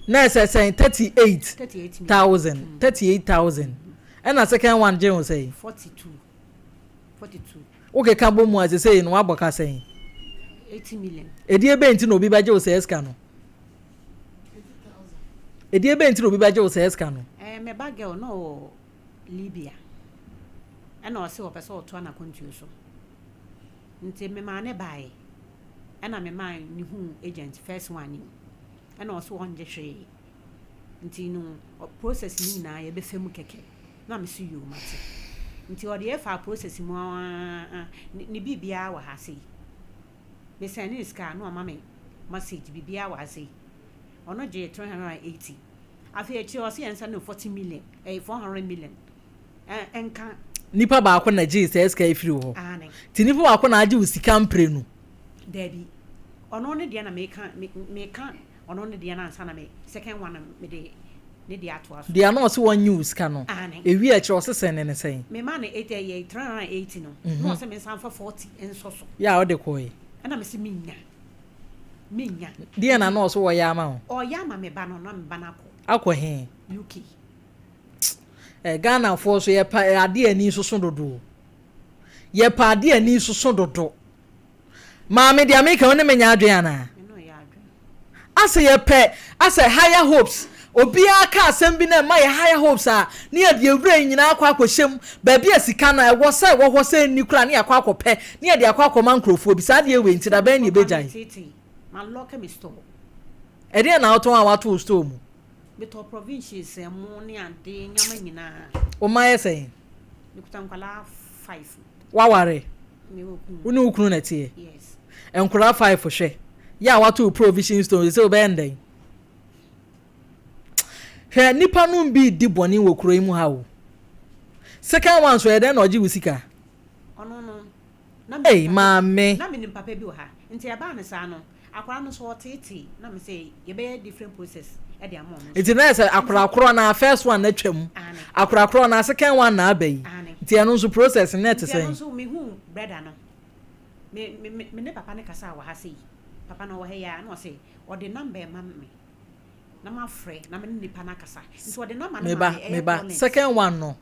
Na ɛsɛ sɛn 38,000. 38,000. Ɛna second one gye wo sɛn? 42. 42. Wokeka bɔ mu a sesei no wabɔ ka sɛn? 80 million. Ɛdeɛ bɛn nti na obi bɛgye wo saa sika no? Ɛdeɛ bɛn nti na obi bɛgye wo saa sika no? Eh, me ba girl na ɔwɔ Libya. Ɛna ɔse ɔpɛ sɛ ɔtoa n'akwantuo so. Nti memaa ne baeɛ. Ɛna memaa ne huu agent first one yi. Ɛna ɔse ɔngye hwee. Nti no process no nyinaa yɛbɛfa mu kɛkɛ. Na me so yoo mate. Nti ɔde yɛ faa process mu aa ne biribiara wɔ ha sei. Me sɛne ne sika a na wama me Message biribiara wɔ ha sei. Ɔno gyee 380. Afei akyire ɔse yɛn nsa no 40 million, ɛyɛ 400 million. Ɛnka. Nipa baako na gyee saa sika yi firi wo hɔ? Aane. Nti nipa baako na agye wo sika mprenu? Daabi. Ɔno ne deɛ na meka, meka ɔno ne deɛ no ansa na me second one no mede ne deɛ atoa so. Deɛ na ɔse wɔnnye wo sika no, Aane. ɛwie akyire ɔse sɛne no sɛn? Memaa no eight, ɛyɛ 380 no, na ɔse mensan mfa 40 nsɔ so. Yɛ a wode kɔɔe? Ɛna mese mennya. Mennya. Deɛn na na ɔse wɔyɛ ama wo? Ɔyɛ ama me ba no, na me ba no akɔ. Akɔ he? UK. Eh, Ghana foɔ so yɛpɛ adeɛ ani soso dodo o. Yɛpɛ adeɛ ani soso dodo. Maame deɛ meka wo ne me nyɛ adwene anaa? Asɛ yɛpɛ asɛ higher hopes. Obiara ka asɛm bi na ɛma yɛ higher hopes a ne yɛde awura yi nyinaa akɔ akɔhyɛ mu. Baabi a sika no ɛwɔ sɛ ɛwɔ hɔ sɛ ɛnni koraa ne yɛakɔ akɔpɛ ne yɛde akɔ akɔma nkurɔfoɔ bi. Saa adeɛ wei nti da bɛn ne yɛbɛgyae? Ɛdeɛn na wotɔn a woato wo store mu? Metɔɔ provisions, ɛmo ne ade, nneɛma nyinaa. Wo mma yɛ sɛn? Mekuta nkwadaa five. Woaware? Mewɔ kunu. Wo ne wo kunu na ɛteɛ? Yes. Nkwadaa five hwɛ. Yɛ a woato wo provision store sɛ wobɛyɛ no dɛn? Hwɛ nnipa nom bi redi bɔne wɔ kuro yi mu ha o. Second one so ɛyɛ dɛn na ɔgye wo sika? Ɔno no, na Ei menim papa, maame. na menim papa bi wɔ ha. Nti ɛbaa no saa no, Akwadaa no nso ɔteetee na me sɛ yɛbɛyɛ different process de ama ɔno nso. Nti na yɛ sɛ akwadaa korɔ na first one na twam, Aane. akwadaa korɔ na second one na aba yi. Aane. Nti ɛno nso process no na ɛte Nti ɛno sɛn? nso me hu brɛda no, me me me me ne papa no kasaa wɔ ha sei, papa no ɔwɔ ha yi ara na ɔse ɔde number rema me na mafrɛ na me ne nipa no akasa. Nti ɔde number no Me maa ba, me, me ɛyɛ ba, Collins. second one no,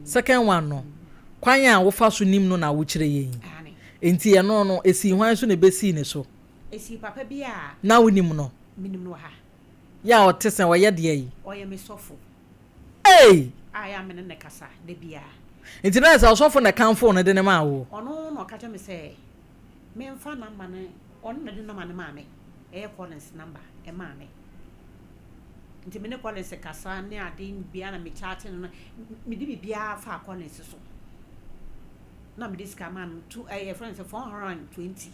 second one no, kwan a wofa so nim no na wokyerɛ yɛn yi. Aane. Nti ɛno no, esii hwan so na ebesii ne so? Esii papa bi a. Na wonim no? Menim no wɔ ha. Yɛ a ɔte sɛn? Ɔyɛ deɛ yi? Ɔyɛ me sɔfo. Ei! A ɛyɛ a me ne no kasa da biara. Nti na ayɛ sɛ ɔsɔfo na ɛkamfoo no de no maa wo? Ɔno na ɔka kyerɛ me sɛ memfa number no, ɔno na ɔde number no maa me, ɛyɛ Collins number ɛmaa me. Nti me ne Collins kasa ne ade biara na me chat no no, mede biribiara faa Collins so. Na mede sika maa no, two, ɛyɛ yɛfrɛ no sɛ 420.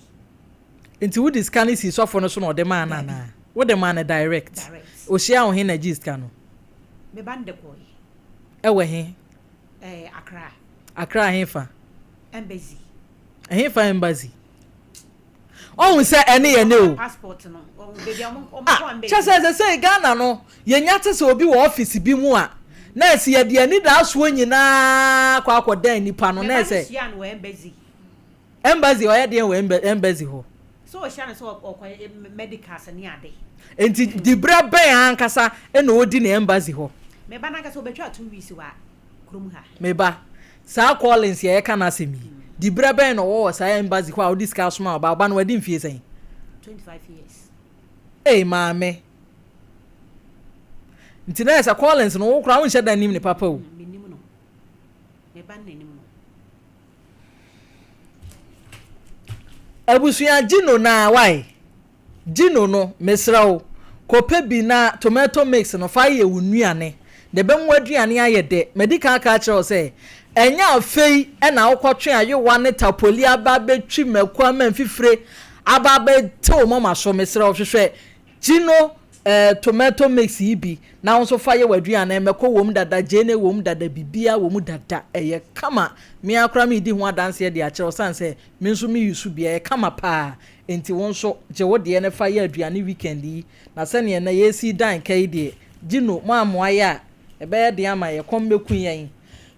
Nti wode sika no sii sɔfo no so na ɔde maa no anaa? Wode maa no direct? Direct. Ohyiaa wo he na gyee sika no? Me ba no de kɔɔe. Ɛwɔ he? Ɛɛ Accra. Accra hefa? Embassy. Ɛhefa embassy? Ɔhu sɛ ɛne yɛ ne o. Passport no, baabi a wɔn Ah, kɔ embassy. kyɛ sɛ sɛsɛi Ghana no, yɛnya te sɛ obi wɔ office bi mu a, na ɛsɛ yɛde anidaasoɔ nyinaa kɔ akɔdan nipa no, Me na ba no ɛsɛ. hyiaa no wɔ embassy. Embassy ɔyɛ deɛn wɔ embassy hɔ? Sɛ ɔhyia no sɛ ɔkɔ medicals ne ade. Nti dibrɛ bɛn ankasa na ɔdi ne embassy hɔ? Me ba no ankasa ɔbɛtwaa 2 weeks wɔ kurom ha. Me ba, saa Collins yɛ yɛka n'asɛm yi, dibrɛ bɛn na ɔwɔ wɔ saa embassy hɔ a wode sika asoma ɔba? Ɔba no wadi mfie sɛn? 25 years. Ei maame. Nti na yɛ sɛ Collins no wo koraa wonhyɛ da nim ne papa o. Menim no. Me ba no n'anim no. Abusua Gino naa wai Gino no mesrɛ wo kɔpɛ bi na tomato mix no fa yɛ wo nnuane na ɛbɛma w'aduane ayɛ dɛ. Madi kan aka akyerɛ wo sɛ ɛnyɛ afei na wokɔtwe ayowa ne tapoli aba abɛtwi mako ama mfifire aba abɛte wo moma so. Mesrɛ wo hwehwɛ Gino eh, tomato mix yi bi na wo nso fa yɛ w'aduane. Mako wɔ mu dada, gyeene wɔ mu dada, biribiara wɔ mu dada. Ɛyɛ kama. Me ara koraa meredi ho adanseɛ de akyerɛ wo sane sɛ me nso me use bi. Ɛyɛ kama paa. Enti wo nso gye wo deɛ na fa yɛ aduane weekend yi. Na sɛdeɛ nnɛ yɛresi dan ka yi deɛ, Gino, moammoa yɛ a, ɛbɛyɛ den ama yɛn. Ɛkɔm bɛku yɛn.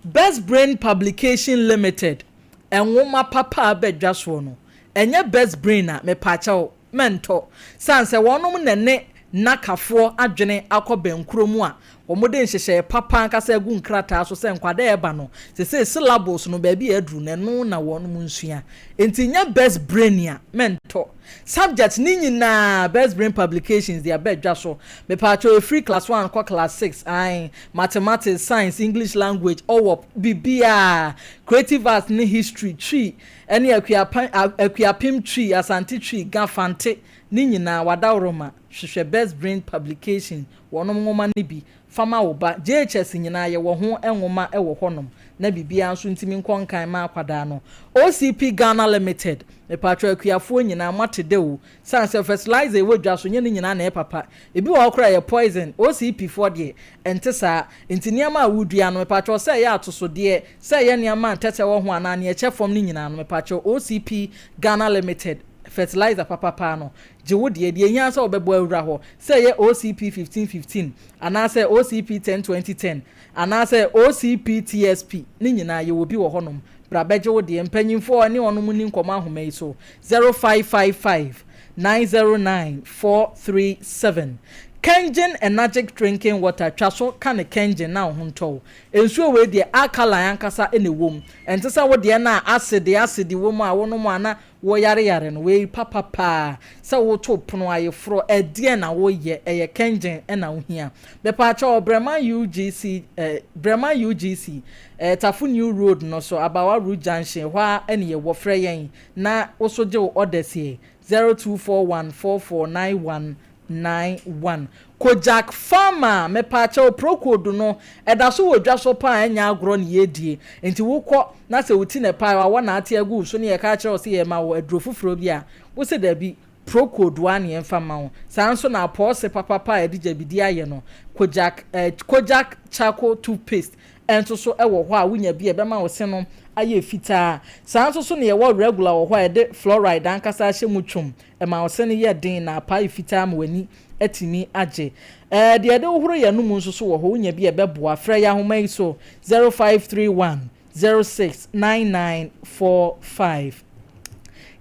Best Brain Publication Limited, nwoma papa a aba dwa soɔ no, ɛnyɛ Best Brain a, mepaakyɛw, mɛntɔ. Sane sɛ wɔnom na ɛne Nakafoɔ adwene akɔ bɛnkorɔ mu a wɔde nhyehyɛeɛ papa ankasa agu nkrataa so sɛ nkwadaa a ɛba no, sesei syllables no baabi a aduru no ɛno na wɔnom nsua. Enti nyɛ Best Brain a, mɛntɔ. Subject ne nyinaa Best Brain Publications de aba dwa so. Mepaakyɛw ɛfiri class one kɔ class six, ae, Mathematics, Science, English Language, ɔwɔ biribiara, Creative Arts ne History, Twi, Ɛne Akuapem, Akuapem Twi, Asante Twi, Ga, Fante, ne nyinaa, w'adaworoma. Hwehwɛ Best Brain Publication wɔnom nwoma no bi fa ma wo ba. JHS nyinaa yɛwɔ ho nwoma wɔ hɔnom na biribiara nso ntumi nkɔ nkan ma akwadaa no. OCP Ghana Limited, Mepaatwɔ akuafoɔ nyinaa moate dɛ o, sane sɛ fertilizer ɛwɔ dwa so nyɛ ne nyinaa na ɛyɛ papa. Ebi wɔ hɔ koraa ɛyɛ poison, OCP foɔ deɛ ɛnte saa. Nti nneɛma a wodua no mepaatwɔ sɛ ɛyɛ atosodeɛ, sɛ ɛyɛ nneɛma a ntɛtɛ wɔ ho anaa nea ɛkyɛ fam no nyinaa no mepaatwɔ OCP Ghana Limited fertilizer papa paa no Gye wo deɛ, deɛ ɛhia ara sɛ wobɛbɔ awura hɔ, sɛ ɛyɛ OCP 1515, anaasɛ OCP 10 20 10, anaasɛ OCP TSP, ne nyinaa yɛwɔ bi wɔ hɔnom. Bra bɛgye wo deɛ. Mpanyimfoɔ ne wɔnom nni nkɔmmɔ ahoma yi so, 0555 909 437. Kengen Enagic Drinking Water, twa so ka ne Kengen na wo ho ntɔ wo. Nsuo wei deɛ, alkaline ankasa na ɛwɔ mu. Ɛnte sɛ wo deɛ no a acid acid wɔ mu a wonom a na Wo yare yare no wei papa paa sɛ wo to pono ayeforɔ ɛdeɛn na wo yɛ ɛyɛ kɛngyen na wo hia mepaakyɛw Brɛman UGC eh Brɛman UGC eh Tafo New Road no so Abawa Road Junction hɔ ara ɛne yɛ wɔ frɛ yɛn na wo so gye wo orders yɛ 0241 4491 91. Kojak Pharma, mepaakyɛw Procold no ɛda so wɔ dwa so paa ɛnyɛ agorɔ ne yɛredie nti wokɔ na sɛ wo ti na ɛpae awɔ na ate agu wo so ne yɛka akyerɛ wo sɛ yɛrema wo aduro foforɔ bi a wose dabi Procold ara ne yɛmfa mma wo saa nso na apɔɔse papapa a yɛde gyabidie ayɛ no Kojak eh, Kojak Charcoal Toothpaste nso so wɔ hɔ a wonya bi a ɛbɛma wo se no ayɛ fitaa saa nso so na yɛwɔ regular wɔ hɔ a yɛde fluoride ankasa ahyɛ mu twom Ɛma wo se no yɛ den na apae fitaa ma w'ani atumi agye. Ɛɛ, deɛ yɛde hohoro yɛn anom nso so wɔ hɔ, wonya bi a ɛbɛboa. Frɛ yɛn ahoma yi so, 0531 06 9945.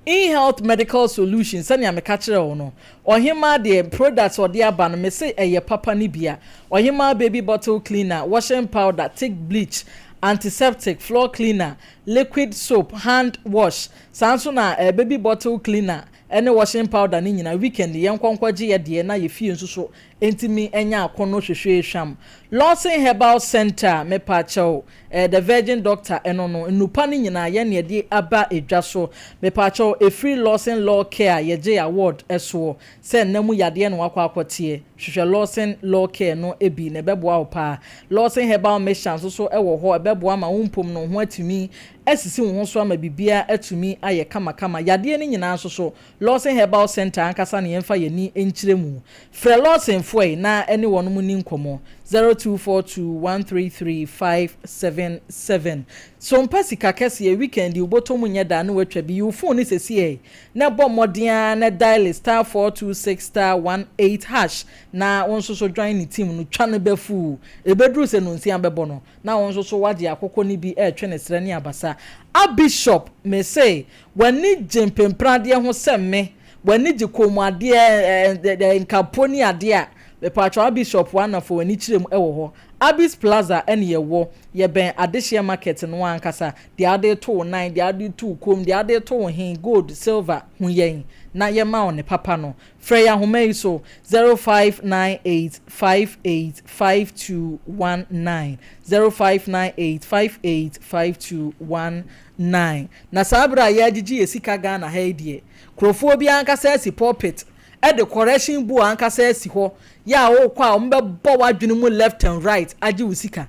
InHealth Medical Solutions, sɛnea meka kyerɛɛ wo no, Ɔhemaa deɛ products a ɔde aba no, mese ɛyɛ papa no bia. Ɔhemaa baby bottle cleaner, washing powder, thick bleach, antiseptic, floor cleaner, liquid soap, hand wash, Saa nso na eh baby bottle cleaner ne washing powder no nyinaa weekend yɛnkɔ nkɔgye yɛ deɛ na yɛ fie nso so ntumi nya akɔnnɔ hwehwee hwam. Lawson Herbal Centre mepaakyɛw eh the virgin doctor ɛno no nnupa no nyinaa yɛn na yɛde aba dwa so mepaakyɛw ɛfiri Lawson Law Care yɛgyee award soɔ sɛ nna mu yadeɛ na wakɔ akɔteɛ hwehwɛ Lawson Law Care no bi na ɛbɛboa wo paa. Lawson Herbal Mixture nso so wɔ hɔ ɛbɛboa ma wo mpom no ho atumi asisi wo ho so ama biribiara atumi ayɛ kamakama. Yadeɛ no nyinaa nso so, Lawson Herbal Centre ankasa na yɛmfa yɛn ani nkyerɛ mu. Frɛ Lawsonfoɔ yi na ɛne wɔnom nni nkɔmmɔ, 0242 133 577. So mpɛ sika kɛseɛ, weekend yi wobɔtɔ mu nyɛ da na woatwa bi? Yi wo phone no sesiei na bɔ mmɔden ara na diale star 426 star 18 hash na wo nso so join ne team no, twa no bafuu. Ɛbɛduru sɛ nonsia bɛbɔ no, Na wo nso so woagye akokɔ no bi retwe ne serɛ ne abasa. A Bishop, mese, w'ani gye mpempradeɛ ho sɛ me, w'ani gye kɔnmuadeɛ, ɛ, nkapo ne adeɛ a, mepatwɔ a Bishop w'anafo w'ani kyerɛ mu wɔ hɔ. Abis Plaza ɛne yɛwɔ, yɛbɛn Adehyeɛ Market no ankasa, deɛ wode reto wo nan, deɛ wode reto wo kɔn mu, deɛ wode reto wo he, gold, silver, hu yɛn na yɛma wo ne papa no. Frɛ yɛn ahoma yi so, 0598 58 5219, 0598 58 5219. Na saa berɛ a yɛregyegye yɛn sika Ghana ha yi deɛ, kurofoɔ bi ankasa asi pulpit de correction bowl ankasa asi hɔ, yɛ a wokɔ a wɔbɛbɔ w'adwene mu left and right agye wo sika.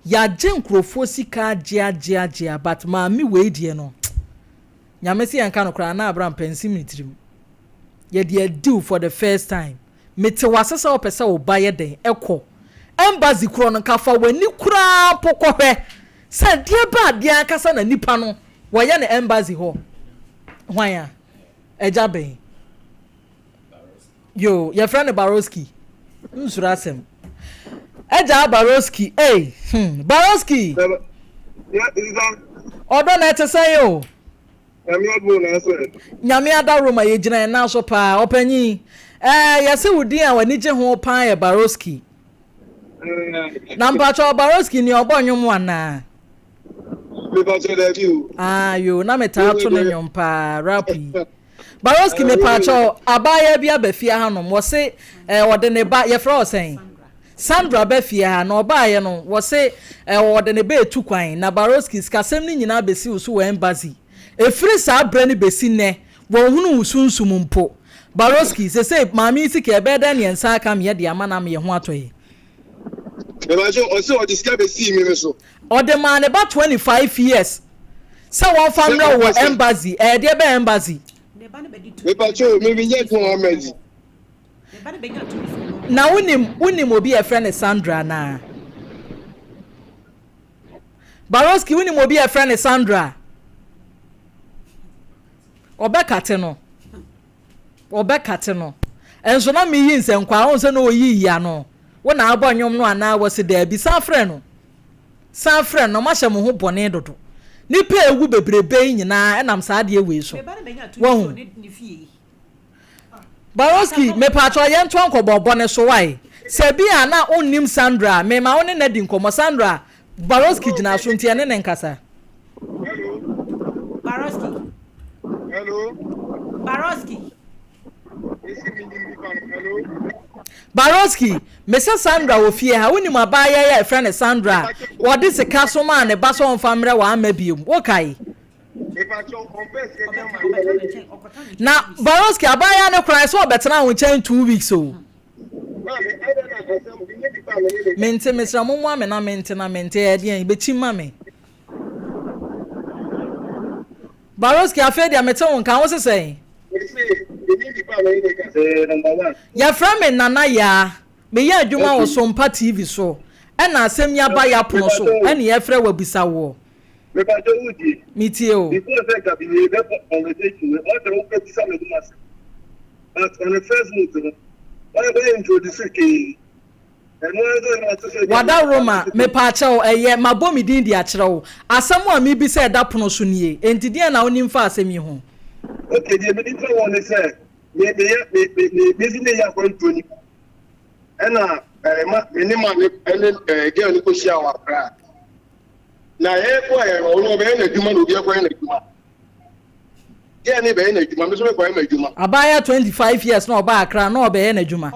Yɛagye nkurofoɔ sika agye agye agye a but maame wei deɛ no, Nyame se yɛnka nokorɛ anaa abram pɛ nsim ne tirim. Yɛde adi wo for the first time. Mete wo ase sɛ wopɛ sɛ wo ba yɛ dɛn kɔ embassy korɔ no nka fa w'ani koraa mpo kɔhwɛ sɛ deɛ bɛ adeɛ ankasa na nipa no wɔyɛ no embassy hɔ. Hwan a? Agya bɛn? Yoo, yɛfrɛ no Baroski. Nsuro asɛm. Agya Baroski, ei, hmm, Baroski! Ɔdɔ na ɛte sɛn o? Nyame adom na ɛsɛ. Nyame adaworo ma yɛgyina yɛn nan so paa. Ɔpanyin, ɛɛ, yɛse wo din a w'ani gye ho paa yɛ Baroski. Na mpakyɛ Baroski nea ɔbɔ nnwom anaa? Mepakyɛ daabi o. Ah, yoo, na metaa to ne nnwom paa, rap yi. Baroski mepaakyɛw abaayaa bi aba fie hanom wɔse eh, ɔde ne ba yɛfrɛ wɔ sɛn Sandra ba fie ha na ɔbaayɛ no wɔse eh, ɔde ne ba etu kwan na Baroski sikasɛm no nyinaa besi wo so wɔ embassy efiri saa berɛ no besi nnɛ wɔnhunu wo sunsum mpo. Baroski, sesei maame yi sika ɛbɛyɛ dɛn ne yɛn nsa aka me de ama no ama yɛn ho atɔ yɛn? Mepakyɛw, ɔse ɔde sika besii me me so. Ɔde maa ne ba 25 years sɛ wɔmfa mmerɛ wo wɔ embassy, ɛyɛ deɛ bɛn embassy? Mepakyɛw, me menyɛ adwuma wɔ embassy. Na wonim wonim obi a yɛfrɛ no Sandra anaa? Baroski, wonim obi a yɛfrɛ no Sandra? Ɔbɛkate no. Ɔbɛkate no. Nso na meyi nsɛnkwaa, wohu sɛ na ɔyiyi ano. Wo na abɔ nnwom no anaa? Wɔse daabi. San frɛ no. San frɛ no na moahyɛ mo ho bɔne dodo. Nnipa a ɛwu bebrebe yi nyinaa ɛnam saa adeɛ wei so. Wahu? Baroski, mepaakyɛw yɛntoa nkɔmmɔbɔ no so wae. Sɛ bi a na wonnim Sandra a, mema wo ne no adi nkɔmmɔ. Sandra, Baroski gyina so nti ɛne no nkasa. Hello. Baroski. Hello. Baroski. Hello. Baroski, mese Sandra wɔ fie ha. Wonim abaayewa yi a yɛfrɛ no Sandra a wɔde sika somaa ne ba sɛ ɔmfa mmrɛ wamma biom. Wokae? Na Baroski, abaayewa no koraa sɛ ɔbɛtena wo nkyɛn 2 weeks o. Mente, mesrɛ mo mmoa me na mente na mente ɛyɛ deɛn bɛkyim ma me. Baroski, afei deɛ mete wo nka, wo se sɛn? Yɛfrɛ me Nana Yaa, meyɛ adwuma wɔ Sompa TV so, ɛna asɛm yi aba yɛ apono so, ɛne yɛfrɛ wo abisa woɔ. Mepakyɛ wo die. Metie o. Before sɛ nka bi yɛ bɛ conversation no, ɔsɛ wo bɛ bisa me ho asɛm. But on the first note no, wɔyɛ bɛyɛ introduce kee. Ɛno ara nso na ɔte sɛ. Wada Roma, mepaakyɛw, ɛyɛ, mabɔ me din de akyerɛ wo. Asɛm a mebisa a ɛda pono so nie, enti deɛn na wonim fa asɛm yi ho? Okay, deɛ menim fa ho ne sɛ, me meyɛ me me me me nso meyɛ akwantuo ni ɛna ɛɛ ma me ne maame ɛne ɛɛ girl no kɔ hyia wɔ Accra. Na yɛkɔ yɛ no, ɔno ɔbɛyɛ n'adwuma na obi akɔyɛ n'adwuma. Girl no bɛyɛ n'adwuma, me nso mekɔyɛ m'adwuma. Abaayewa 25 years na ɔbaa Accra na ɔbɛyɛ n'adwuma.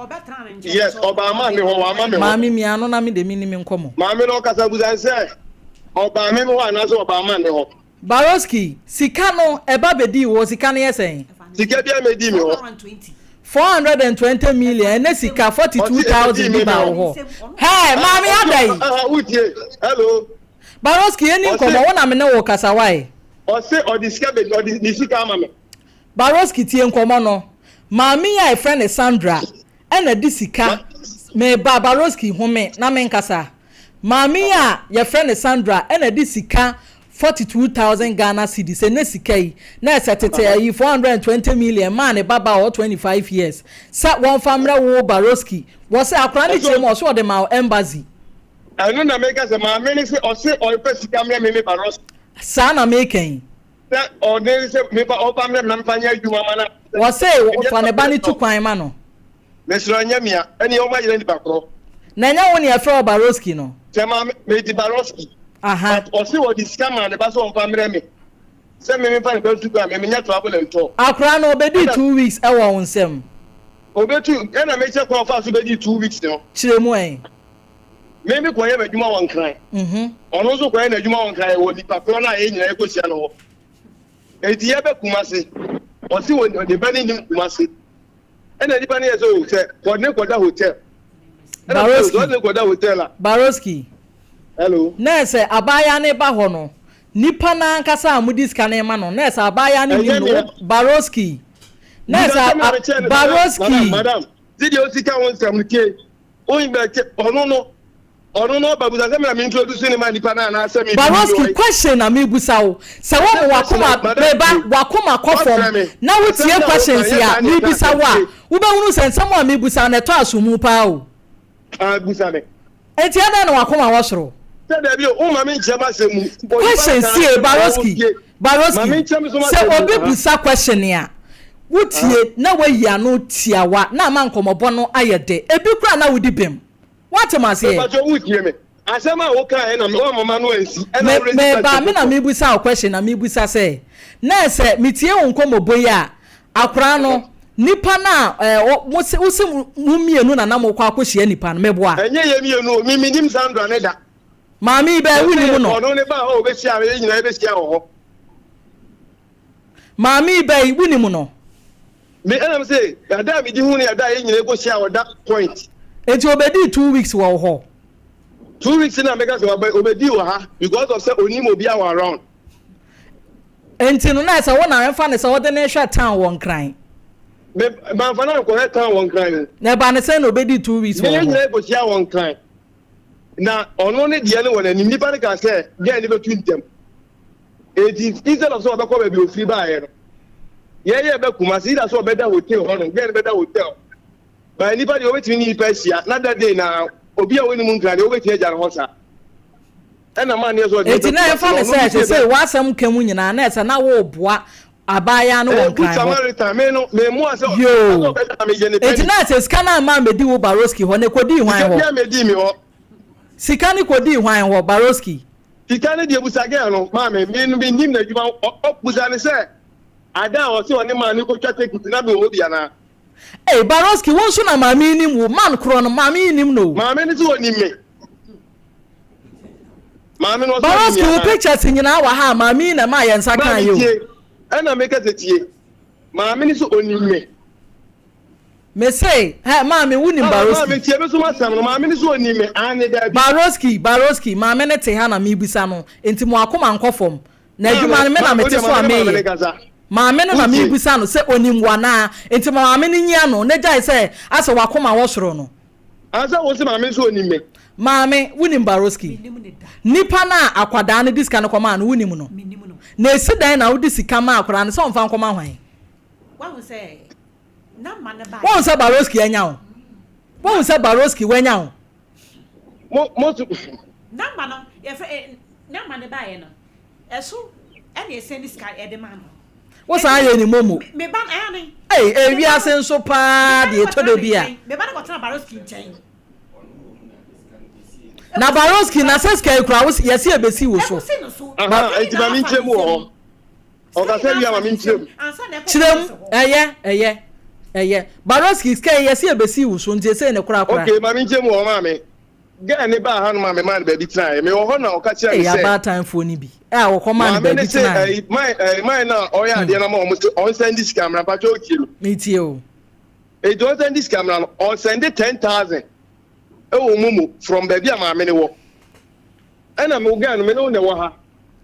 Yes, ɔbaa maame hɔ, wama me hɔ. Maame mia no na me de me ni me nkɔmɔ. Maame no ɔkasa busa sɛ ɔbaa me hɔ anaasɛ ɔbaa maame hɔ. Baroski, sika no ɛba bɛdii wo hɔ, sika no yɛ sɛn? Sika biara mmɛdii me hɔ. 420 million, ɛnɛ sika 42,000 bi baa wo hɔ. Hɛɛ, maame ada yi. Aha, wotie, hello. Baroski, yɛnni nkɔmmɔ, wo na me ne wo kasa, why? Ɔse ɔde sika bɛ, ɔde ne sika ama me. Baroski, tie nkɔmmɔ no. Maame yi a yɛfrɛ no Sandra ɛna de sika, meba Baroski, home na menkasa. Maame yi a yɛfrɛ no Sandra ɛna de sika 42,000 Ghana cedis, ɛnɛ sika yi, na ɛsɛ tete ayi 420 million maa ne babaa ɔwɔ 25 years sɛ wɔmfa mmerɛ wo Baroski. Wɔse akwadaa no kyerɛ mu ɔse ɔde maa wo embassy. Ɛno na meka sɛ maame no se ɔse ɔrefa sika mmerɛ me me Baroski. Saa na meka yi. Sɛ ɔde sɛ mefa ɔfa mmerɛ me na mefa nyɛ adwuma ma na. Wɔse fa ne ba no tu kwan ma no. Mesrɛ nyɛ mea ɛneɛ ɔma yerɛ nipa korɔ. Na ɛnyɛ wo ne yɛfrɛ wo Baroski no? Sɛ maame medi Baroski. Aha. But ɔse ɔde sika maa ne ba sɛ ɔmfa mmerɛ me sɛ me memfa ne ba ntu kwan me menyɛ travel and tour. Akora no ɔbɛdii 2 weeks ɛwɔ wo nsam. Ɔbɛtu ɛna mekyɛ kwan ɔfaa so bɛdii 2 weeks no. Kyerɛ mu ɛ. Me me kɔyɛ m'adwuma wɔ Nkran. Ɔno nso kɔyɛ n'adwuma wɔ Nkran wɔ nipa korɔ no a yɛn nyinaa yɛkɔhyia no hɔ. Enti yɛbɛ Kumase. Ɔse wɔ ne ba no nim Kumase. Ɛna nipa no yɛ sɛ o sɛ kɔ ne kɔda hotel. Ɛna Baroski. sɛ ɔde ne kɔda hotel a. Baroski. Hello. Na ɛsɛ abaayewa no ba hɔ no, nipa no ankasa a mode sika no rema no, na ɛsɛ abaayewa no nim no, wo Baroski. Na ɛsɛ Baroski. Madam, madam, sɛdeɛ osi ka ho nsɛm no tie. Oyin bɛ kyɛ ɔno no ɔno no ɔba busa sɛ mena me introduce ne ma nipa no anaasɛ me Baroski, question na mebusa wo. Sɛ wo mo wakoma meba wakoma kɔ fam na wotie questions a mebisa wo a, wobɛhunu sɛ nsɛm a mebisa no ɛtɔ asomu paa o. Ah, busa me. Enti adɛn na wakoma wɔ soro? Sɛ dabi o, woma me nkyerɛ m'asɛm mu. Question sie Baroski, Baroski, sɛ obi busa question a, wotie na wayi ano tiawa na ama nkɔmmɔbɔ no ayɛ dɛ. Ebi koraa na wodi bem. Woate me aseɛ? Mepakyɛ wotie me. Asɛm a wokaeɛ na woamma m'ano ansi ɛna Me, wo raise meba, question me na foforɔ. mebisa wo question na mebisa sɛ, na sɛ metie wo nkɔmmɔbɔ yi a, akwaraa no, nipa no a ɛɛ, ɔ, mo se, wose mo mmienu na na mokɔ akɔhyia nipa no, meboa? Ɛnyɛ yɛn mmienu o, me mennim Sandra ne da. Maame yi bɛn, Ɔse wonnim no? ɔno ne baa hɔ a ɔbɛhyia yɛn nyinaa yɛbɛhyia wɔ hɔ. Maame yi bɛn, wonnim no? Me ɛna me se ɛda a medi hu ne ɛda a yɛn nyinaa kɔhyia wɔ that point. Enti obedii 2 weeks wɔ wo hɔ? 2 weeks na meka sɛ waba obedii wɔ ha because of sɛ onim obiara wɔ around. Enti no na ɛsɛ wo na ɛmfa ne sɛ wode no rehwɛ town wɔ Nkran. Me manfa no ankɔhwɛ town wɔ Nkran o. Na ɛbaa ne sɛn na obedii 2 weeks wɔ wo hɔ? Yɛn nyinaa kɔhyia wɔ Nkran na ɔno ne deɛ no wɔ n'anim nipa no kaa sɛ girl no bɛtu ntɛm. Enti instead of sɛ ɔbɛkɔ baabi a ofiri baeɛ no, yɛyɛ bɛ Kumasi, either sɛ ɔbɛda hotel hɔ nom, girl no bɛda hotel. But nipa deɛ wobɛtumi ne nipa ahyia na that day na obi a wonim nkra deɛ wobɛtumi agya no hɔ saa. Ɛna man deɛ sɛ ɔde Enti na ɛmfa ne sɛ sesei w'asɛm ka mu nyinaa na ɛsɛ na woreboa abaayaa no wɔ Good Nkran hɔ. Samaritan, me no, memmoa sɛ Yoo. ɔbɛda na meyɛ ne Enti penny. na ɛsɛ sika no amma ammɛdi wo Baroski hɔ, na ɛkɔdii hwan Sika hɔ? biara mmɛdii me hɔ. Sika no kɔdii hwan hɔ, Baroski? Sika no deɛ busa girl no maame me no mennim n'adwuma ɔ busa no sɛ ada a ɔse ɔne maa no kɔtwa tekiti na mewɔ hɔ bi anaa. Ei Baroski wo nso na maame yi nim wo man korɔ no maame yi nim no o. Maame no se ɔnim me maame no ɔse ɔnim me Baroski wo anaa. pictures nyinaa wɔ ha a maame yi na ɛmaa yɛn nsa kaa Maame yɛ o. tie ɛna meka sɛ tie maame no se ɔnim me. Me se, hɛ, maame, wo nim Baroski? Maame, tie me so m'asɛm no, maame no so onim me, aane, daabi. Baroski, Baroski, maame no te ha na mebisa no, enti mo akoma nkɔ fam. Na adwuma no, me na mete so a meyɛ. Maame no na mebisa no sɛ onim wo anaa, enti ma maame no nyi ano, na gyae sɛ asɛ w'akoma wɔ soro no. Ansa wo se maame nso onim me. Maame, wonim Baroski? Nipa no a akwadaa no de sika no kɔmaa no, wonim no? Na esi dɛn na wode sika maa akwadaa no sɛ ɔmfa nkɔma hwan? Woahu sɛ Baroski anya wo? Woahu sɛ Baroski wanya wo? Mo mo so. Namba no yɛfrɛ ɛ namba no baeɛ no ɛso ɛna ɛsɛn ne sika ɛde ma no. Wo san yɛ ne momo. Me ba no ɛyɛ ne. Ei ewiase nso paa deɛ ɛtɔ da bi a. Me ba no kɔtena Baroski nkyɛn. Na Baroski na sɛ sika yi koraa wo yɛsi ebesi wo so. Ɛkɔsi no so. Aha enti ma me nkyerɛ mu wɔ hɔ. Ɔkasa wie a ma menkyerɛ mu. Kyerɛ mu, ɛyɛ, ɛyɛ, ɛyɛ. Baroski, sika yi yɛse yɛbɛsii wo so nti ɛsei ne korakora. Okay, ma menkyerɛ mu wɔ hɔ maame. Girl no baa hanom a memaa no baabi tenaeɛ. Mewɔ hɔ na ɔka kyerɛɛ me Ei, sɛ. abaatanfoɔ no bi a wɔkɔmaa no Maame no baabi se tenaeɛ. ɛyi, man, ɛyi, man no a ɔyɛ adeɛ no ama wɔn se ɔnsɛnde sika mmra. Mpakyɛ wotie me? Metie o. Enti ɔnsɛnde sika mmra no, ɔsɛnde 10,000 ɛwɔ momo from baabi a maame no wɔ. Ɛna me wo girl no me ne wo na ɛwɔ ha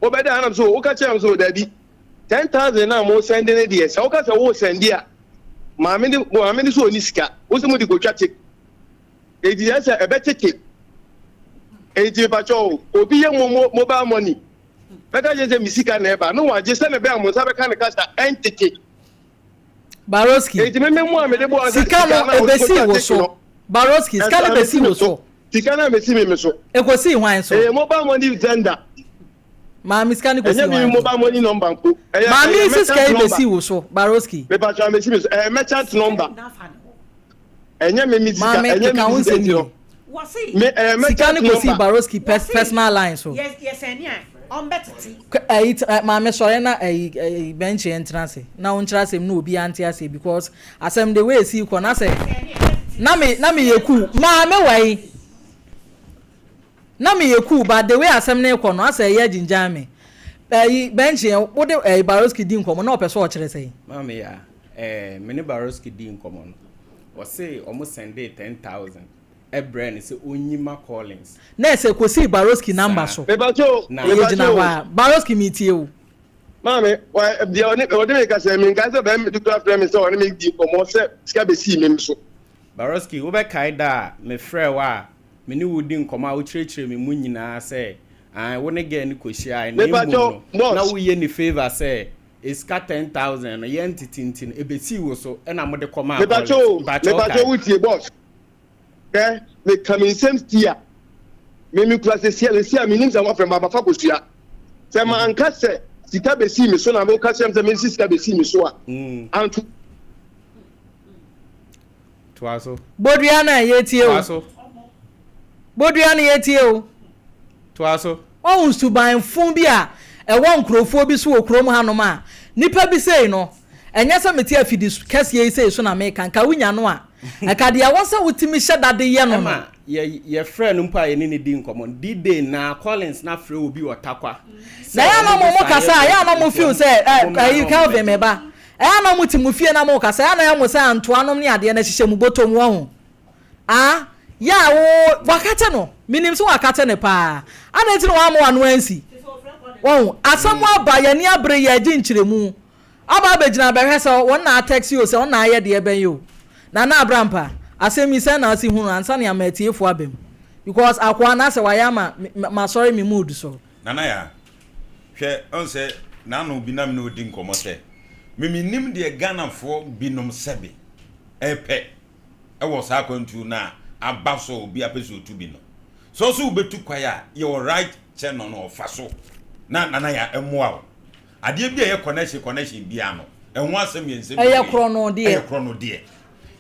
wobɛda ha na me so woka kyerɛ me so dabi 10,000 na mo sɛnde ne deɛ sɛ woka sɛ wo sɛnde a maame ne maame ne so ɔni sika wo sɛ mo de kotwa te eti yɛ sɛ ɛbɛ tete eti mepakyɛ o obi yɛ mo mo mobile money bɛka kyerɛ sɛ me sika na ɛba no wagye sɛ ne bɛn a mo nsa bɛka ne kasa ɛntete. Baroski, Eti me me mo a mede bɔ sika no ebesi wo so. Baroski, sika no besi wo so. Sika no amesi me me so. Ekosii hwan so? Ɛyɛ mobile money vendor. Maame sika no kosii hwan so? Ɛnyɛ me mobile money number mpo. Ɛyɛ Maame ɛyɛ si sika merchant yi number. besi wo so, Baroski. Mepatwa amesi me so. Ɛyɛ merchant number. Ɛnyɛ me me sika. Maame Ɛnyɛ keka me wo me sika nsɛm nti yie. no. Me ɛyɛ Sika merchant no kosii number. Baroski pers personal line so. K ɛyi t ɛ maame sɔre na ɛyi ɛyi bɛnkye yɛn ntena ase na wo nkyerɛ asɛm na obiara nte aseɛ because asɛm de wei esi kɔ na sɛ na me na me yɛ cool maame wɔ yi na me yɛ cool but the way asɛm no rekɔ no asɛ ɛyɛ agyingyan me ɛyi bɛnkye yɛn wo de ɛyi Baroski di nkɔmɔ na ɔpɛ sɛ ɔkyerɛ sɛn. Maame ya ɛɛ me ne Baroski di nkɔmɔ no ɔse ɔmo sɛndee 10,000 brɛɛ no sɛ ɔnyi ma Collins. Na ɛsɛ kosii Baroski number Saa. so. Mepakyɛ o, Na. Ɛyɛ mepakyɛ gyina o. hɔ a. Baroski metie wo. Maame, wa, deɛ ɔne, ɔde me kasa yi, menkae sɛ bɛrima bi koraa frɛ me sɛ ɔne me di nkɔmmɔ sɛ sika bɛsii me so. Baroski, wobɛkae da a mefrɛɛ wo a me ne wo redi nkɔmmɔ a wokyerɛkyerɛɛ me mu nyinaa sɛ ae, wo ne girl no kɔhyiae na mmom Mepakyɛ no, o, na boss. woyɛ no favour sɛ sika 10,000 no yɛntete nti no, ɛbɛsii wo so na mode kɔmaa Mepakyɛ Collins. o, Mpakyɛ mepakyɛ o, wokae? wotie, boss. Hwɛ, meka me nsɛm sie a, me mekura sesia, sesia a menim sɛ wɔafrɛ me, mafa kosua. Sɛ manka sɛ sika besii me so na woka kyerɛ me sɛ mensi sika besii me so a, anto. Toa so. Bodua no ɛ, yɛretie Toa o. so. Bodua no yɛretie o. Toa so. Woahu suban fo bi a ɛwɔ nkurɔfoɔ bi so wɔ kurom hanom a, nnipa bi sei no, ɛnyɛ sɛ mete afidi kɛseɛ yi sei so na meka, nka wonya no a, ɛka deɛ ɛwɔ sɛ wotumi hyɛ da de yɛ no no. Ɛma yɛ yɛfrɛɛ no mpo a yɛne no dii nkɔmmɔ no, D-Day no ara, Collins na frɛ obi wɔ Tarkwa Na sɛ ɛyɛ a na wɔn mo de mo saa kasa a, yɛ ɛyɛ a na bɔ mo nti feel wɔn sɛ ɛ wɔn mmra ɛyi na wɔn Kelvin mmɛgye. me ba. Ɛyɛ a na mote mo fie na mokasa, ɛyɛ a na ɛyɛ mo sɛ antoa nom ne adeɛ no hyehyɛ mo bɔtɔ mu, wahu? Ah, yɛ a wo, wakate no, menim sɛ wakate no paa. Adɛn nti na wamma w'ano ansi? Wahu? Asɛm aba, yɛn ani abere, yɛregye nkyerɛmu. Aba abɛgyina abɛhwɛ sɛ wɔn na atɛksi o, sɛ wɔn na ayɛ deɛ bɛn o. Nana Abrampa, asɛm yi sɛn na wosi hu no ansa na yɛama atiefoɔ aba mu? Because akoa no asɛ wayɛ ama masɔre me mood so. Nana Yaa, hwɛ ɔn sɛ n'ano bi na me ne wo di nkɔmmɔ sɛ me mennim deɛ Ghanafoɔ binom sɛbe ɛpɛ ɛwɔ saa akwantuo no a aba so a obi apɛ sɛ ɔtu bi no. Sɛ ɔsɛ wobɛtu kwan a yɛwɔ right channel no ɔfa so na Nana Yaa ɛmmoa wo. Adeɛ bi a ɛyɛ connection connection biara no ɛho asɛm yɛ nsɛm Ɛyɛ bebree. korɔno deɛ. Ɛyɛ korɔno deɛ.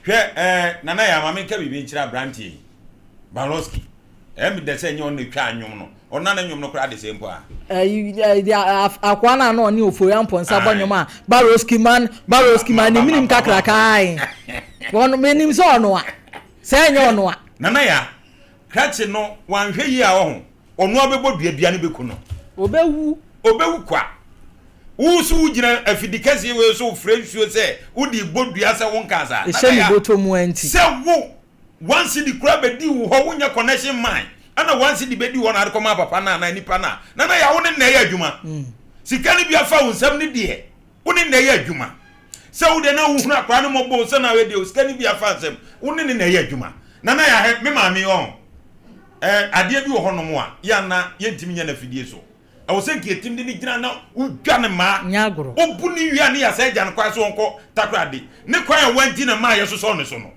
Hwɛ ɛɛ Nana Yaa ma menka biribi nkyerɛ aberanteɛ yi, Barosky. Ɛyɛ me dɛ sɛ ɛnyɛ ɔno na etwaa nnwom no. Ɔno na ne nnwom no koraa de sɛɛ mpo a. Ɛyi ɛyi deɛ akoa no a na ɔne Ofori Amponsah bɔ nnwom a Baroski man Baroski man ne menim kakraka ae. Ɔno menim sɛ ɔno a. Sɛ ɛnyɛ ɔno a. Nana Yaa, krakye no wanhwɛ yie a ɔho, ɔno ara bɛbɔ dua, dua no bɛku no. Ɔbɛwu. Ɔbɛwu kwa. Wo nso wogyina afidi kɛseɛ wei so wofrɛ nsuo sɛ wode rebɔ dua sɛ wonkaa saa. Nana Ɛhyɛ ne Yaa, bɔtɔ mu ara nti. sɛ wo One cedi koraa bɛdii wo hɔ wonyɛ connection man ɛna one cedi bɛdii hɔ na ade kɔmaa papa no anaa nipa no a nana yɛ wo ne nna ɛyɛ adwuma sika no bi afa wo nsam no deɛ wo ne nna ɛyɛ adwuma sɛ wo deɛ na wohunu akwaraa no mmɔbɔ sɛ na deɛ sika no bi afa nsam wo ne ne na ɛyɛ adwuma nana yɛ ahɛ me maame ɔn ɛɛ adeɛ bi wɔ hɔ nom a yɛ ana yɛntumi nyɛ no afidie so ɛwɔ sɛ nka yɛtumi de ne gyina na wodwa ne maa Nyɛ agorɔ. wobu ne wie a ne yɛasɛ agya no kwan so ɔnkɔ takoradi ne kwan a wanti na maa yɛsosɔ ne so no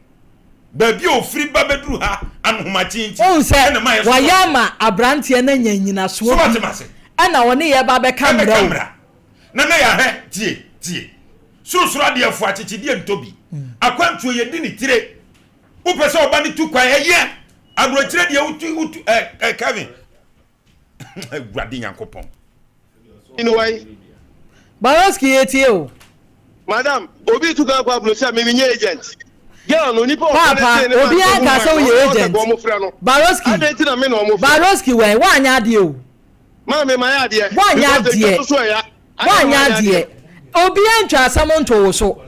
Baabi a ofiri ba bɛduru ha anohomakye nti Wohu sɛ ɛna ɛma yɛsosɔ wayɛ no so. ama aberanteɛ no anya So nnyinasoɔ wate bi m'ase? ɛna ɔne yɛn ba bɛka mmara Ɛbɛka o. mmara. Nana Yahwɛ, tie, tie. Sorosoro adeɛ fo akyekyedeɛ ntɔ bi. Akwantuo yɛdi ne tire. Wopɛ sɛ ɔba no tu kwan, ɛyɛ. Aburokyire deɛ wotu, wotu, ɛ, ɛ, Kevin. Awurade Nyankopɔn. Baroski yɛ tie o. Madam, obi tu kan kɔ aburokyire a me menyɛ agent. Girl no nipa ɔfrɛ ne Paapa, see ne ma obi nkɔhu anka sɛ man no, woyɛ ɔno ɔsɛ agent. kɔ ɔmo frɛ no. Baroski, Adɛn nti na me na ɔmo frɛ? Baroski wɛn, woanyɛ adeɛ o. Maame mayɛ adeɛ. Woanyɛ Because adeɛ. etwa so so ɛya. Woanyɛ adeɛ. Obiara ntwa asɛm ntoo wo so.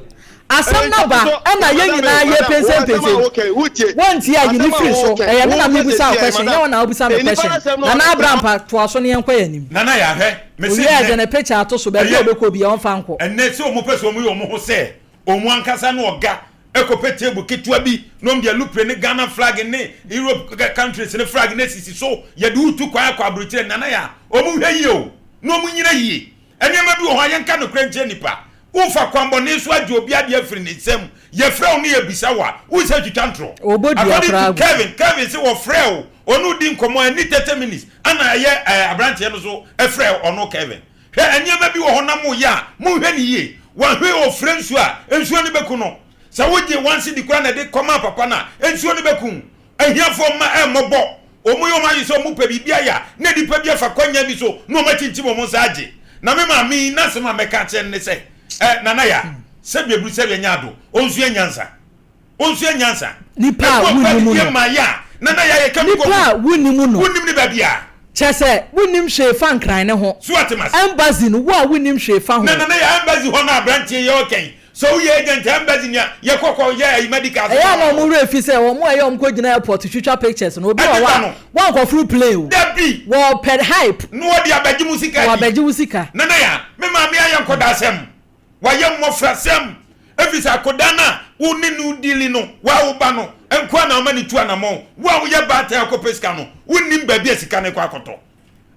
Asɛm no aba ɛna yɛn nyinaa yɛpɛnsɛmpɛnsɛm. Wontie a yi no firi so. Ɛyɛ me na mebisa wo question, nyɛ wo na wobisa me question. Nana Abrampah, toa so na yɛnkɔ yɛn anim. Nana Yahwɛ, mese Owie a nnɛ. yɛde ne picture ato so, baabi a ɔbɛkɔ biara ɔmfa nkɔ. Ɛnnɛ sɛ wɔn pɛ sɛ wɔn yɛ wɔn ho sɛ wɔn ankasa ne ɔga kɔpɛ table ketewa bi na wɔn de alupre ne Ghana flag ne Europe countries ne flag no asisi so, yɛde wo tu kwan akɔ abrokyire. Nana Yah, wɔn nhwɛ yie o. na wɔn nyina yie. Nneɛma bi wɔ hɔ a yɛnka nokorɛ nkyerɛ nnipa. Wofa kwanbɔne so agye obi adeɛ afiri ne nsam, yɛfrɛ wo ne yɛbisa wo a, wohu sɛ twitwa ntorɔ. Wɔbɔ dua According koraa to gu. Kevin, Kevin se wɔfrɛɛ wo, ɔne wo di nkɔmmɔ ɛnni 30 minutes ɛna ɛyɛ ɛɛ aberanteɛ no so frɛɛ ɔno Kevin. Hwɛ nneɛma bi wɔ hɔ na moyɛ a, monhwɛ no yie. Wanhwɛ ɔfrɛ nsuo a, nsuo no bɛku no. Sɛ wogye one cedi koraa na ɛde kɔmaa papa no a, nsuo no bɛku wo. Ahiafoɔ mma ɛmmɔbɔ. Wɔn yɛ wɔn adwene sɛ wɔpɛ biribi ayɛ a, na nnipa bi afa kwannya bi so na wɔakyinkyim wɔn nsa agye. Na me maame yi, n'asɛm a mɛka akyerɛ no ne sɛ, Ɛ, Nana Yaa, sɛdeɛ aburu sɛdeɛ nyɛ ado, ɔnsua nyansa. Ɔnsua nyansa. Nipa a Ɛkuo pa wonnim didie no. mma yɛ a, Nana Yaa yɛka bi Nipa kɔgu. a wonnim no. Wonnim ne baabiara. Kyerɛ sɛ, wonnim hwee fa Nkran no ho. So woate m'ase? Embassy no, wo a wonnim hwee fa ho. Na Nana Yaa, embassy hɔ no a aberanteɛ yi ɔreka yi, Sɛ woyɛ agent a embassy nea yɛkɔ kɔ yɛ ayi medical Ɛyɛ a na wɔn werɛ fi sɛ wɔn a ɛyɛ wɔn kɔ gyina airport twitwa pictures no obi wɔ hɔ a wankɔforo plane o. Dabi. Wɔpɛ hype. Na wɔde abɛgye mo sika di. Wɔabɛgye wo sika. Nana ya, me maame ayɛ nkɔdaasɛm. Wayɛ mmɔfrasɛm. Ɛfiri sɛ akɔdaa no a wo ne no dili no, wo a wo ba no nkoa na woma no tu anamɔn. Wo a woyɛ baatan a wokɔpɛ sika no, wonnim baabi a sika no rekɔ akɔtɔ.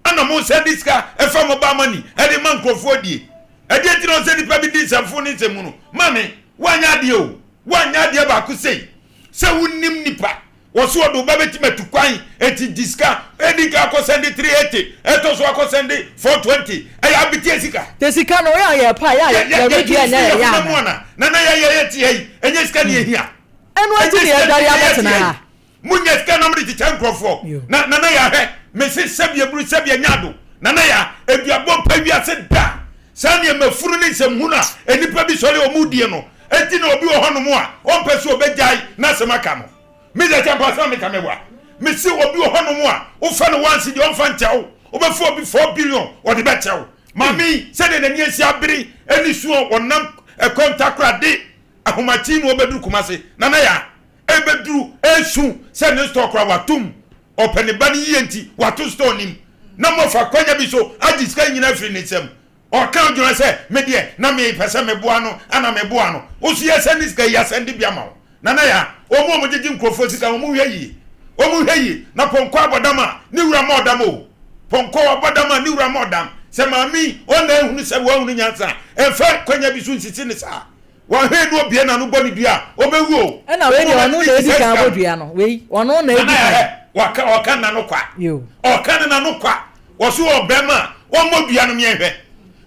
Ɛna mo nsa de sika ɛfa mobile money ɛde ma nkurɔfoɔ die. Ɛdeɛ nti na ɔsɛ nipa bi di nsɛmfo ne nsɛmmu no. Maame, woanyɛ adeɛ o. Woanyɛ adeɛ baako sei. Sɛ wonim nipa, wɔso ɔde wo ba bɛtumi atu kwan, enti gye sika, ɛdi nka akɔ sɛnde 380, ɛtɔ so akɔ sɛnde 420, ɛyɛ abeteɛ sika. Te sika no, yɛ a yɛ pa, yɛ a yɛ wedeɛ nyɛ yɛ yɛ ana. Nana yɛ yɛ yɛ te ha yi, ɛnyɛ sika ne yɛhia. Ɛno nti ne yɛdware abɛtena ha. Mo nya sika na mo de kyekyɛ nkurɔfoɔ. Na nana ya hwɛ mese sɛbi aburu sɛbi anya ado nana ya aduabɔ mpa wiase da saa nneɛma funu ne nsɛm hunu a nnipa bi sɔre ɔmo die no enti na obi wɔ hɔ nom a ɔmpɛ sɛ ɔbɛgyae n'asɛm aka no me deɛ kyɛ mpa asɛm a meka mɛwa mese obi wɔ hɔ nom a wofa no once deɛ ɔmfa nkyɛ wo wobɛfa obi 4 billion ɔde bɛkyɛ wo maame yi sɛdeɛ n'ani asi abere ɛne su a ɔnam. Ɛkɔ Ntakoradi ahomakye na ɔbɛduru Kumasi. Nana Yaa ɛbɛduru ɛresu sɛ ne store koraa watom. Ɔpɛ ne ba no yie nti wato store no mu. Na moafa kwanya bi so agye sika nyinaa afiri ne nsam. Ɔka adwene sɛ me deɛ na mepɛ sɛ meboa no ana meboa no. Wo nso yɛsɛnde sika yi yɛasɛnde bi ama wo. Nana Yaa, wɔn a wɔgyegye nkurɔfoɔ sika no wɔn hwɛ yie. Wɔn hwɛ yie. Na pɔnkɔ abɔ dam a ne wura mmɔ ɔdam o. Pɔnkɔ wabɔ dam a ne wura mmɔ ɔdam. Sɛ maame yi ɔnna nhunu sɛ wahunu nyansa a, ɛmfa kwanya bi so nsisi no saa. Wahwɛ no obie n'ano bɔ ne dua a, ɔbɛwu o. Ɛna wei deɛ ɔno na edi kan abɔ dua no. Wei ɔno na edi kan. Waka ɔka n'ano kwa. Ɔka ne n'ano kwa. Ɔso ɔbɛma a ɔmmɔ dua no meɛnhwɛ.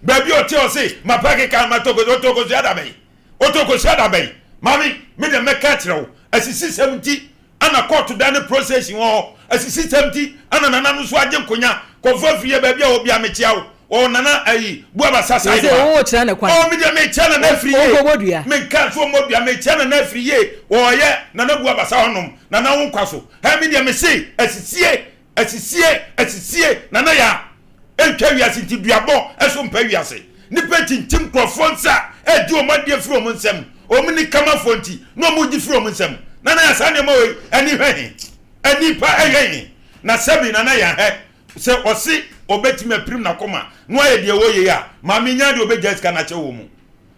Baabi ɔte ɔse mapa keka matɔ kosua ɔtɔ kosua da bɛn. Ɔtɔ kosua da bɛn. Maame me deɛ mɛka akyerɛ wo asisisɛm nti Ana kɔɔto dan ne procession wɔ hɔ asisisɛm nti ana nana no nso agye nkonya kɔmfo afiri yɛ baabi a wɔ bia mekyea wo wɔ nana ayi buabasa side hɔ a kyerɛ ne kwan oh me deɛ mekyea nana afiri yie menka nso ɔmmɔ dua mekyea nana afiri yie wɔ ɔyɛ nana buabasa hɔ nom nana wo nkwa so hɛ me deɛ mese asisie Asisie asisie nana yaa ɛntwa wiase nti duabɔ ɛso mpa wiase nipa kyinkyim nkurɔfoɔ nsa ɛgye wɔn adeɛ firi wɔn nsam wɔn ni kamafoɔ nti na wɔn gye firi wɔn nsam nana yaa saa nneɛma wei ɛni hwɛ he ɛni pa ɛhwɛ he na sɛbi nana yaa hɛ sɛ ɔse ɔbɛtumi apirim n'akoma na wayɛ deɛ ɛwɔ yei a maame nyaa deɛ ɔbɛgya sika no akyɛ wɔ mu.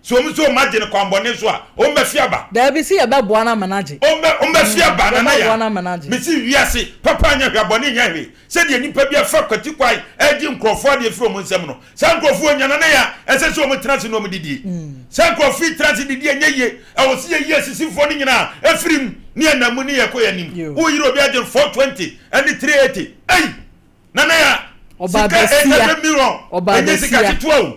So wɔn nso wɔn agye no kwanbɔne so a, wɔn bɛfi aba. Daabi, se yɛbɛboa no ama no agye. Wɔn bɛ, wɔn bɛfi aba, Nana Yɛbɛboa no ama no agye. Mese wiase, papa nyɛ hwee, bɔne nyɛ hwee. Sɛdeɛ nnipa bi afa kwati kwan regye nkurɔfoɔ adeɛ firi wɔn nsam no, saa nkurɔfoɔ nya, Nana Yaa, ɛnsɛ sɛ wɔn tena ase na wɔn didie. Saa nkurɔfoɔ yi tena ase didi a, ɛnyɛ yie. Ɛwɔ sɛ yɛyi asisifoɔ no nyinaa firi mu, ne yɛnam mu ne yɛkɔ yɛn anim. Woyere obi agye no 420 ne 380. Ei! Nana Yaa, sika 800 million, ɛnyɛ sika ketewa o.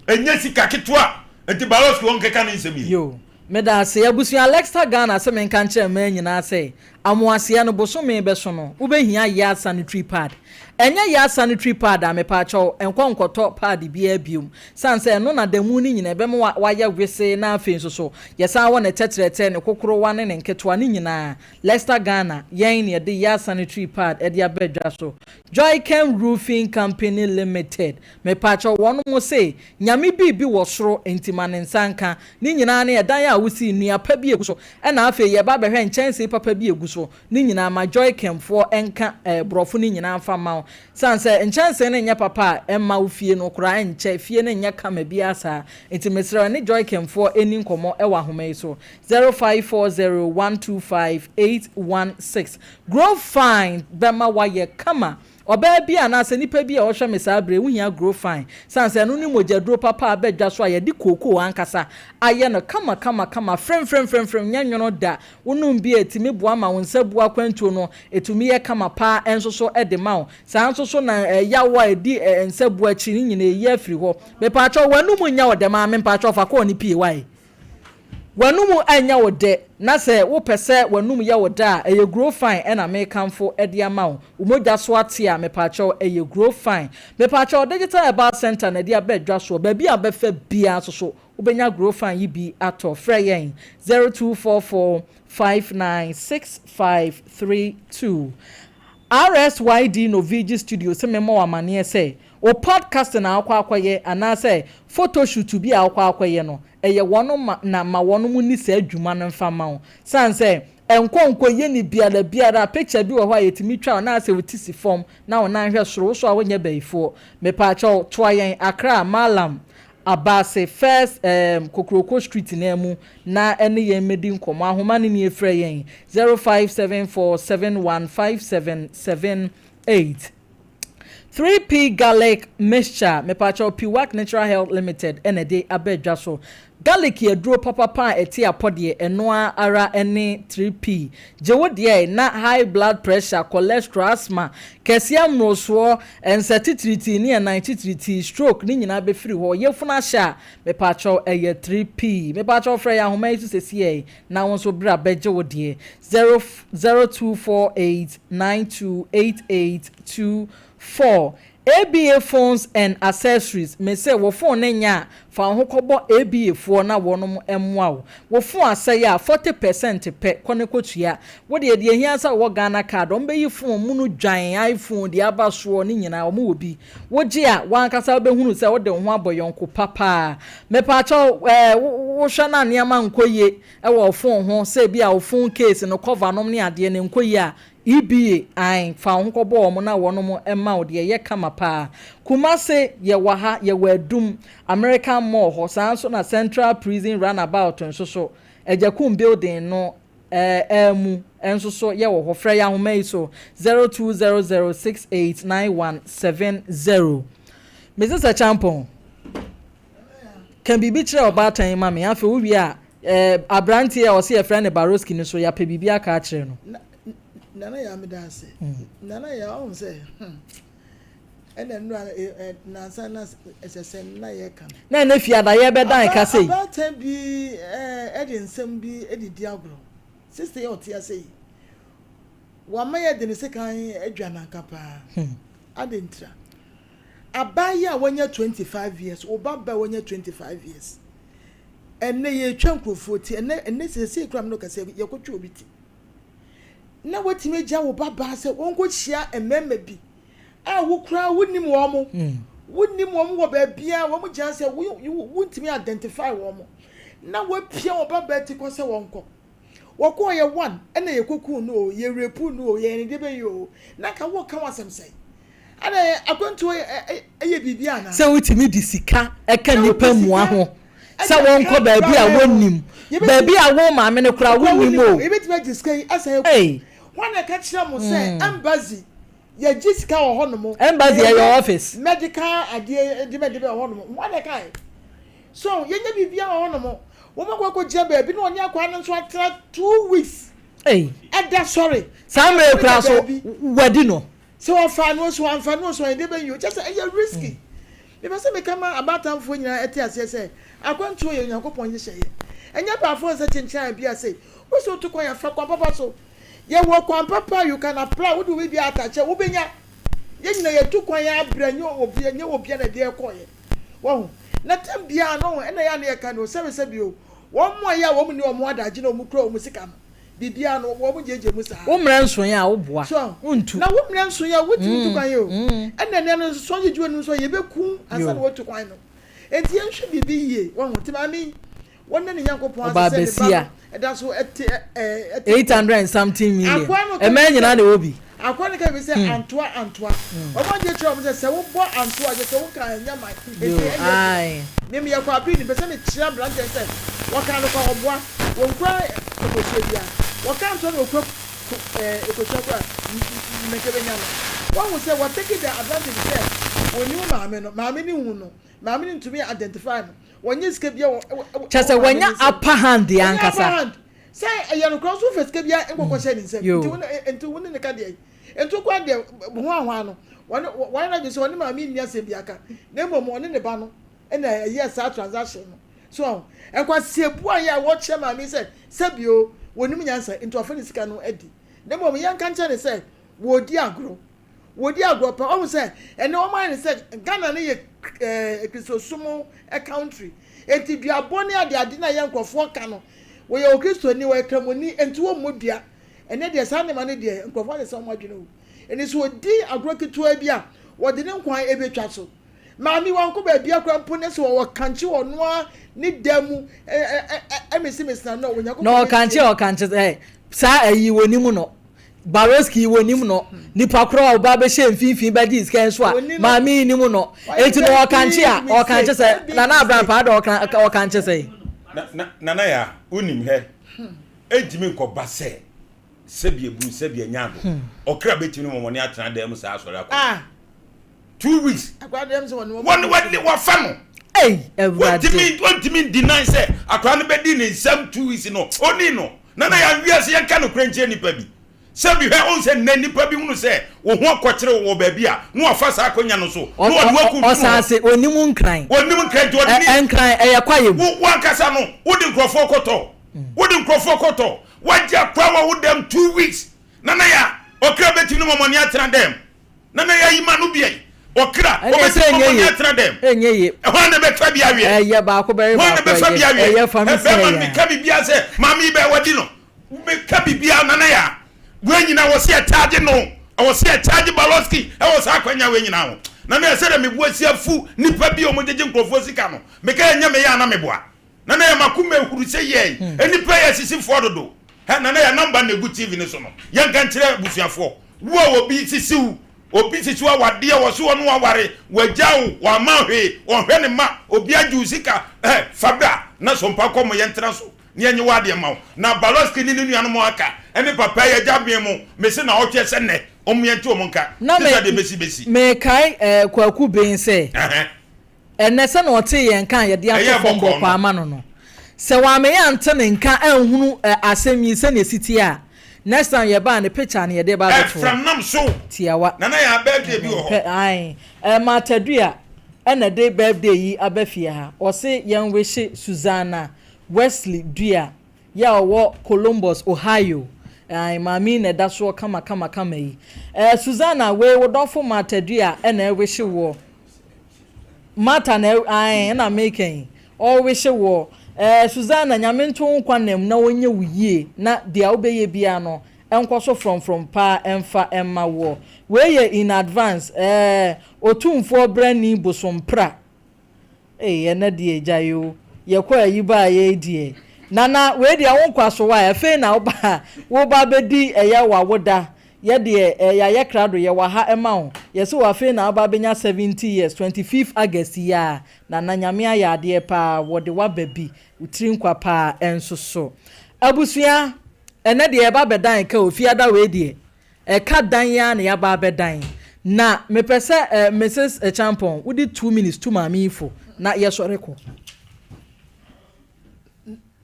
Ɛnyɛ sika ketewa nti Barosky wɔn keka ne nsɛm yi. Yoo. Medaase. Abusua Lexta Ghana sɛ menka nkyerɛ mmaa nyinaa sɛ amoaseɛ no bosome bɛso no wobɛhia Yaa sanitary pad. Ɛnyɛ Yaa sanitary pad a mepaakyɛw nkɔ nkɔtɔ pad biara biom sane sɛ ɛno na damu no nyinaa ɛbɛma wayɛ wesee na afei nso so yɛsan wɔ ne tɛtrɛtɛ, ne kokorowa ne ne nketewa ne nyinaa. Lexta Ghana yɛn na yɛde Yaa sanitary pad de aba dwa so. Joychem Roofing Company Limited Mepakyɛw wɔnom se Nyame biribi wɔ soro nti ma ne nsa nka. Ne nyinaa ne ɛdan a wosii, nnua pa bi egu so, ɛna afei yɛba abɛhwɛ nkyɛnsee papa bi egu so. Ne nyinaa ma Joychem foɔ nka eh borɔfo no nyinaa mfa mma wo. Sane sɛ nkyɛnsee no nyɛ papa a ɛmma wo fie no koraa nkyɛ, fie no nyɛ kama biara saa. Nti mesrɛ wo ɛne Joychem foɔ nni nkɔmmɔ wɔ ahoma yi so, 0540 125 816. Grow Fine bɛma woayɛ kama. Ɔbaa bi anaasɛ nipa bi a ɔhwɛ me saa berɛ yi, wohia Grow Fine, sane sɛ ɛno ne mogyaduro papa a aba dwa so a yɛde kookoo ankasa ayɛ no kama kama kama, fremfremfremfrem, nyɛ nwono da. Wonom bi a, ɛtumi boa ma wo nsa bu akwantuo no, ɛtumi yɛ kama paa nso so de ma wo. Saa nso so na yaw a ɛdi nsa bu akyi no nyinaa ɛyi afiri hɔ. Mepaakyɛw, w'anum nyɛ wo dɛ maame, mpaakyɛw fa kɔɔ no pie, wai? W'anomu anyɛ wo dɛ, na sɛ wopɛ sɛ w'anom yɛ wo dɛ a, ɛyɛ Grow Fine na mekamfo de ama wo. Wo mogya so ate a, mepaakyɛw, ɛyɛ Grow Fine. Mepaakyɛw, Digital Herbal Centre na ɛde aba dwa soɔ. Baabi a wobɛfa biara nso so, wobɛnya Grow Fine yi bi atɔ. Frɛ yɛn, 0244 596532. RSYD Novigi Studio se memmɔ wo amaneɛ sɛ, wo podcasting a wokɔ akɔyɛ anaasɛ photoshoot bi a wokɔ akɔyɛ no, ɛyɛ wɔn ma na ma wɔn nni saa dwuma no mfa mma wo. Sane sɛ ɛnkɔ nkɔ yɛ no biara biara, picture bi wɔ hɔ a yɛtumi twa wo na asɛ wo ti si fam na wo nan hwɛ soro, wo so a wonyɛ bayifoɔ. Mepaakyɛw, toa yɛn Accra, Mallam Abase, First ehm, Kokroko Street no ara mu na ɛne yɛn mmɛdi nkɔmmɔ. Ahoma no nie, frɛ yɛn 0574 7157 78. 3P Garlic Mixture, mepakyɛw, Piwak Natural Health Limited na ɛde aba dwa so. Garlic yɛ aduro papapa a ɛte apɔ deɛ, ɛno ara ne 3P. Gye wo deɛ na high blood pressure, cholesterol, asthma, kɛseɛ mmorosoɔ, nsa titiritii ne ɛnan titiritii, stroke ne nyinaa bɛfiri hɔ. Yafunu ahyɛ a, mepakyɛw, ɛyɛ 3P. Mepakyɛw frɛ yɛn ahoma yi so sesiei na wo nso bra bɛgye wo deɛ. 0 0248 9288 24. ABA phones and accessories, mese wo phone no nyɛ a, fa wo ho kɔbɔ ABA foɔ na wɔnom mmoa wo. Wo phone asɛe a, 40 percent pɛ, kɔ na kɔtua. Wo deɛ, deɛ ɛhia sɛ wowɔ Ghana card, wɔn bɛyi phone munu dwan, iPhone, deɛ aba soɔ ne nyinaa, wɔn wɔ bi. Wogye a, w'ankasa wobɛhunu sɛ wode wo ho abɔ yɔnko pa paa. Mepaakyɛw, ɛɛ, wohwɛ na nneɛma nkɔ yie wɔ wo phone ho, sɛ ebia wo phone case no, cover nom ne adeɛ no nkɔ yie a, EBA, ae, fa wo ho kɔbɔ wɔn na wɔnom mma wo deɛ ɛyɛ kama paa. Kumase, yɛwɔ ha, yɛwɔ Adum, American Mall hɔ, saa nso na Central Prison Runabout nso so, Agyakum Building no ara mu nso so yɛwɔ hɔ. Frɛ yɛn ahoma yi so, 0200689170. Mrs. Acheampong, ka biribi kyerɛ ɔbaatan yi ma me, afei wowie a, Eh, abranteɛ a ɔse yɛfrɛ no Baroski no so yɛapɛ biribi aka akyerɛ no. Nana Yaa meda ase. Nana Yaa ɔhu sɛ hmm ɛna nnura eh, nansa na ɛsɛ sɛ na yɛka no. Na ɛnɛ fiada yɛbɛdan ka sei. Abaatan bi ɛde nsɛm bi ɛde di agorɔ. Sister yi a ɔte ase yi, wama yɛde ne sekan adwa nanka paa. Adɛn ntira? Abaayewa a wanya 25 years, wo ba ba a wanya 25 years. Ɛnnɛ yɛretwa nkurɔfoɔ ti, ɛnnɛ ɛnnɛ seesei koraa me ne wo kasa yi yɛkɔtwa obi ti. Na woatumi agya wo ba baa sɛ wɔnkɔhyia mmarima bi a wo koraa wonim wɔn, hmm. wonim wɔn wɔ baabiara, wɔn gyina sɛ wontumi identify wɔn. Na woapia wo ba baa ti kɔ sɛ wɔnkɔ. Wɔkɔɔ yɛ one ɛna yɛkɔkuu no o, yɛ rape no o, yɛyɛ ne deɛ bɛyɛ o. Na nka woka wo asɛm sɛn? Adɛn, akwantuo yɛ biribi anaa? Sɛ wotumi de sika ka nnipa mua ho sɛ wɔnkɔ baabi a wɔnnim, baabi a wo maame no koraa wonnim o. Yɛbɛtumi agye sika yi asan aku. Hwan na ɛka kyerɛ mo sɛ embassy yɛgye sika wɔ hɔnom? Embassy ɛyɛ office. Medical adeɛ de bɛ de bɛ wɔ hɔnom. Hwan na ɛkae? So yɛnyɛ biribiara wɔ hɔnom. Wɔn akɔ akɔgyina baabi na wɔne akwadaa no nso atena 2 weeks. Ɛda sɔre. Saa mmerɛ yi koraa so wadi no. Sɛ wɔfaa no o, sɛ wɔamfa no o, sɛ ɔyɛ dɛ bɛn o, kyerɛ sɛ ɛyɛ risky. Mepɛ sɛ meka ma abaatanfoɔ nyinaa ɛte aseɛ sɛ, akwantuo yɛ Onyankopɔn nhyehyɛeɛ. Ɛnyɛ abaafoɔ nsɛ kyenkyen a bia sei. Wo sɛ wotu kwan a, fa kwan papa so. Yɛwɔ kwan papa a you can apply, wode wo biribiara attach a, wobɛnya. Yɛn nyinaa yɛtu kwan abrɛ, ɛnyɛ obi, ɛnyɛ obiara na ɛde ɛkɔeɛ. Wahu? Na tam biara no, ɛna ɛyɛ a na yɛka no, sɛbesɛbe o, wɔn a ɛyɛ a wɔn nni wɔn adagye na wɔn kura wɔn sika no, biribiara no wɔn gyegye mu saa. Wo mmerɛ nsoeɛ a woboa, So wontu. Na wo mmerɛ nsoeɛ a wontumi ntu kwan o. Ɛna ɛnɛ no nso sɛ ɔgyegye w'anim nso a yɛbɛku ansa na watu kwan no. Enti yɛnhwɛ biribi yie, wahu. Nti maame yi, wɔnna ne Nyankopɔn Ɔbaa ase sɛ ne ba basia. no ɛda so ɛte ɛɛ ɛte 800 and something million. Akoa no ka Ɛmɛɛ bi nyinaa sɛ na ɛwɔ bi. Akoa no ka bi sɛ antoa antoa. Wɔn agye kyerɛ wɔn sɛ sɛ wobɔ antoa kyerɛ sɛ woka ɛnyɛ man. Enti Yo, ɛnyɛ adwuma. ae. Me meyɛ kwabere ni, mepɛ sɛ mekyerɛ aberanteɛ no sɛ wɔka no kwa ɔboa. Wɔnkura nkosua biara. Wɔka antoa na wɔkura ko ɛɛ nkosua koraa a, mmɛnkɛ bɛnya no. Wahu sɛ wɔ take the advantage sɛ wɔnim maame no, maame no hu no, maame no ntumi identify no. Wɔnyɛ sika biara wɔ wɔ Kyerɛ sɛ wɔ maame wanya no nsam. upper hand Wɔnya upper ankasa. hand. Sɛ ɛyɛ nokorɛ nso wofa sika biara nkɔkɔhyɛ ne nsam. Yo. Nti wo ne nti wo ne no ka deɛn? Nti wo koraa deɛ hoahoa no, wɔne wɔayɛ n'adwene sɛ ɔne maame nni asɛm biara ka, na mmom ɔne ne ba no na ɛyɛɛ saa transaction no. So ahu? Nkwaseabu a yɛ a wɔkyerɛ maame yi sɛ sɛbi o, wɔnim nyansa nti wafa ne sika no adi. Na mmom yɛnka nkyerɛ no sɛ wɔredi agorɔ. Wɔredi agorɔ paa. Wahu sɛ ɛnnɛ wɔayɛ no sɛ Ghana no yɛ eh, Kristosom country. Enti duabɔ ne adeade no a yɛ nkurɔfoɔ ka no, wɔyɛ Okristoni, wɔyɛ Kramoni, enti wɔmmɔ dua. Ɛnnɛ deɛ saa nneɛma no deɛ nkurɔfoɔ asesa wɔn adwene o. Ɛnti sɛ ɔdi agorɔ ketewa bi a, wɔde ne nkwa ɛbɛtwa so. Maame wankɔ baabia koraa mpo ne sɛ ɔwɔ kankye wɔ ɔno ara ne dan mu ɛmesemese n'ano a Onyankopɔn Na ɔkankye bɛtie. ɔkankye sɛ saa ayi wɔnim no Baroski wɔnim no nipa korɔ a ɔba bɛhyɛ mfimfini bɛgye sika nso a Wɔni no. maame yi nim no Wayɛ enti no very ɔkankye a big ɔkankye mistake, sɛ very big Nana mistake. Abrampaa de ɔka ɔkankye sɛ. Na na Nana Yaa wonim hɛ ɛntumi nkɔba sɛ sɛbi eburu sɛbi anya ado ɔkra bɛtumi ne mɔmɔne atena dan mu saa asɔre akɔ Ah. 2 weeks wɔn wɔn wɔfa no. Ei Awurade. Wɔntumi wɔntumi deny sɛ akwadaa no bɛdi ne nsam 2 weeks no oni no nana yɛn wiase yɛn ka no kura nkyɛn nipa bi sɛbi hwɛ ɔn sɛ nnɛ nipa bi hunu sɛ wɔn ho akɔkyerɛ wɔ baabi a na wafa saa akɔnya no so na wɔde wakɔ ntunu hɔ. Ɔsaase onim nkran. Onim nkran nti ɔde ne. Nkran ɛyɛ kwaeɛ mu. Wo wankasa no wode nkurɔfoɔ kɔtɔ wode nkurɔfoɔ kɔtɔ wagye akora wɔ wo dɛm 2 weeks nana yɛ ɔkra bɛtumi ne mɔmɔne atena dɛm. Na na yɛayi ma no bia yi. Ɔkra, Ɛnneɛ ɔbɛsi sɛ fam ɛnyɛ ɔne ye. atena dɛm. Ɛnyɛ ye. Hwan na ɛbɛfa bi aweɛ? Ɛyɛ baako bɛwe Hwan na baako ɛbɛfa bi ɛyɛ. aweɛ? Ɛyɛ fa me Ɛ, bɛrima no sɛ meka biribiara sɛ maame yi bɛɛ wadi no. Meka biribiara nana ya. Wei nyinaa wɔ sɛ yɛkyaagye no. Ɛwɔ sɛ yɛkyaagye Baloski ɛwɔ saa akwanya wei nyinaa ho. Nana ya sɛdeɛ me bo asi afu nnipa bi a wɔgyegye nkurɔfoɔ sika no. Meka ɛnyɛ me ya a na meboa. Nana ya makoma ehuru sɛ yɛn nnipa yɛ asisifoɔ dodo. Hɛ Nana ya number na egu TV no so no. Yɛnka nkyerɛ abusuafoɔ. Wo a obi sisi wo, obi sisi wo awadeɛ, wɔse ɔne wo aware, wagya wo, wamma wo hwee, ɔnhwɛ ne mma, obi agye wo sika, hɛ fa bra na Sompa kɔ mo yɛntena so na yɛnye wo adeɛ mma wo. Na Baloski ne ne nuanom a aka ne papa yi agya bee mo, mese naɔtwe sɛ nnɛ, ɔmo yɛnte ɔmo nka, Na te me sɛ deɛ bɛsi bɛsi. mekae eh, Kwaku Ben sɛ. Ɛhɛn. Ɛnnɛ, sɛnea ɔtee yɛn nka a yɛde ato Ɛyɛɛ fam bɔkɔɔ bɔkɔɔ no. ama no no, sɛ wammɛyɛ ante ne nka anhunu asɛm yi sɛnea ɛsi teɛ a, next time yɛba a, ne picture no yɛde reba abɛto hɔ. Ɛfram nam so. Tiawa. Nana Yaa birthday bi wɔ hɔ. Mempɛ, ae. Eh, Martha Dua ɛna ɛde birthday yi aba fie ha. Ɔse yɛn wishe Susanna Wesley Dua Yɛ a ɔwɔ Columbus, Ohio. Ae, maame yi na ɛda soɔ kama kama kama yi. Eh, Susanna, wei wo dɔfo Martha Dua na ɛrewihye woɔ. Martha na ɛ, ae, ɛna meka yi. Ɔrewihye woɔ. Eh, Susanna, Nyame nto wo nkwa nna mu na ɔnyɛ wo yie, na deɛ wobɛyɛ biara no, ɛnkɔ so frɔmfrɔm paa ɛmfa mma woɔ. Wei yɛ in advance, eh, Otumfoɔ Brani Bosompra. Ei ɛnɛ deɛ gyae oo yɛkɔ ayi baa yei deɛ Nana wei deɛ wo nkwa so wae afei na woba woba bɛdi ɛyɛ wawoda yɛ deɛ eh, yɛayɛ krado yɛwɔ ha ɛma wo yɛse wo afei na woba bɛnya 70 years 25th August yi a Nana Nyame ayɛ adeɛ paa wɔde waba bi wo tiri nkwa paa ɛnso so Abusua ɛnɛ deɛ yɛba bɛdan ka o fiada wei deɛ Ɛka dan yi ara na yɛaba abɛdan. Na mepɛ sɛ eh, Mrs. Acheampong, wode 2 minutes tu maame yi fo na yɛsɔre kɔ.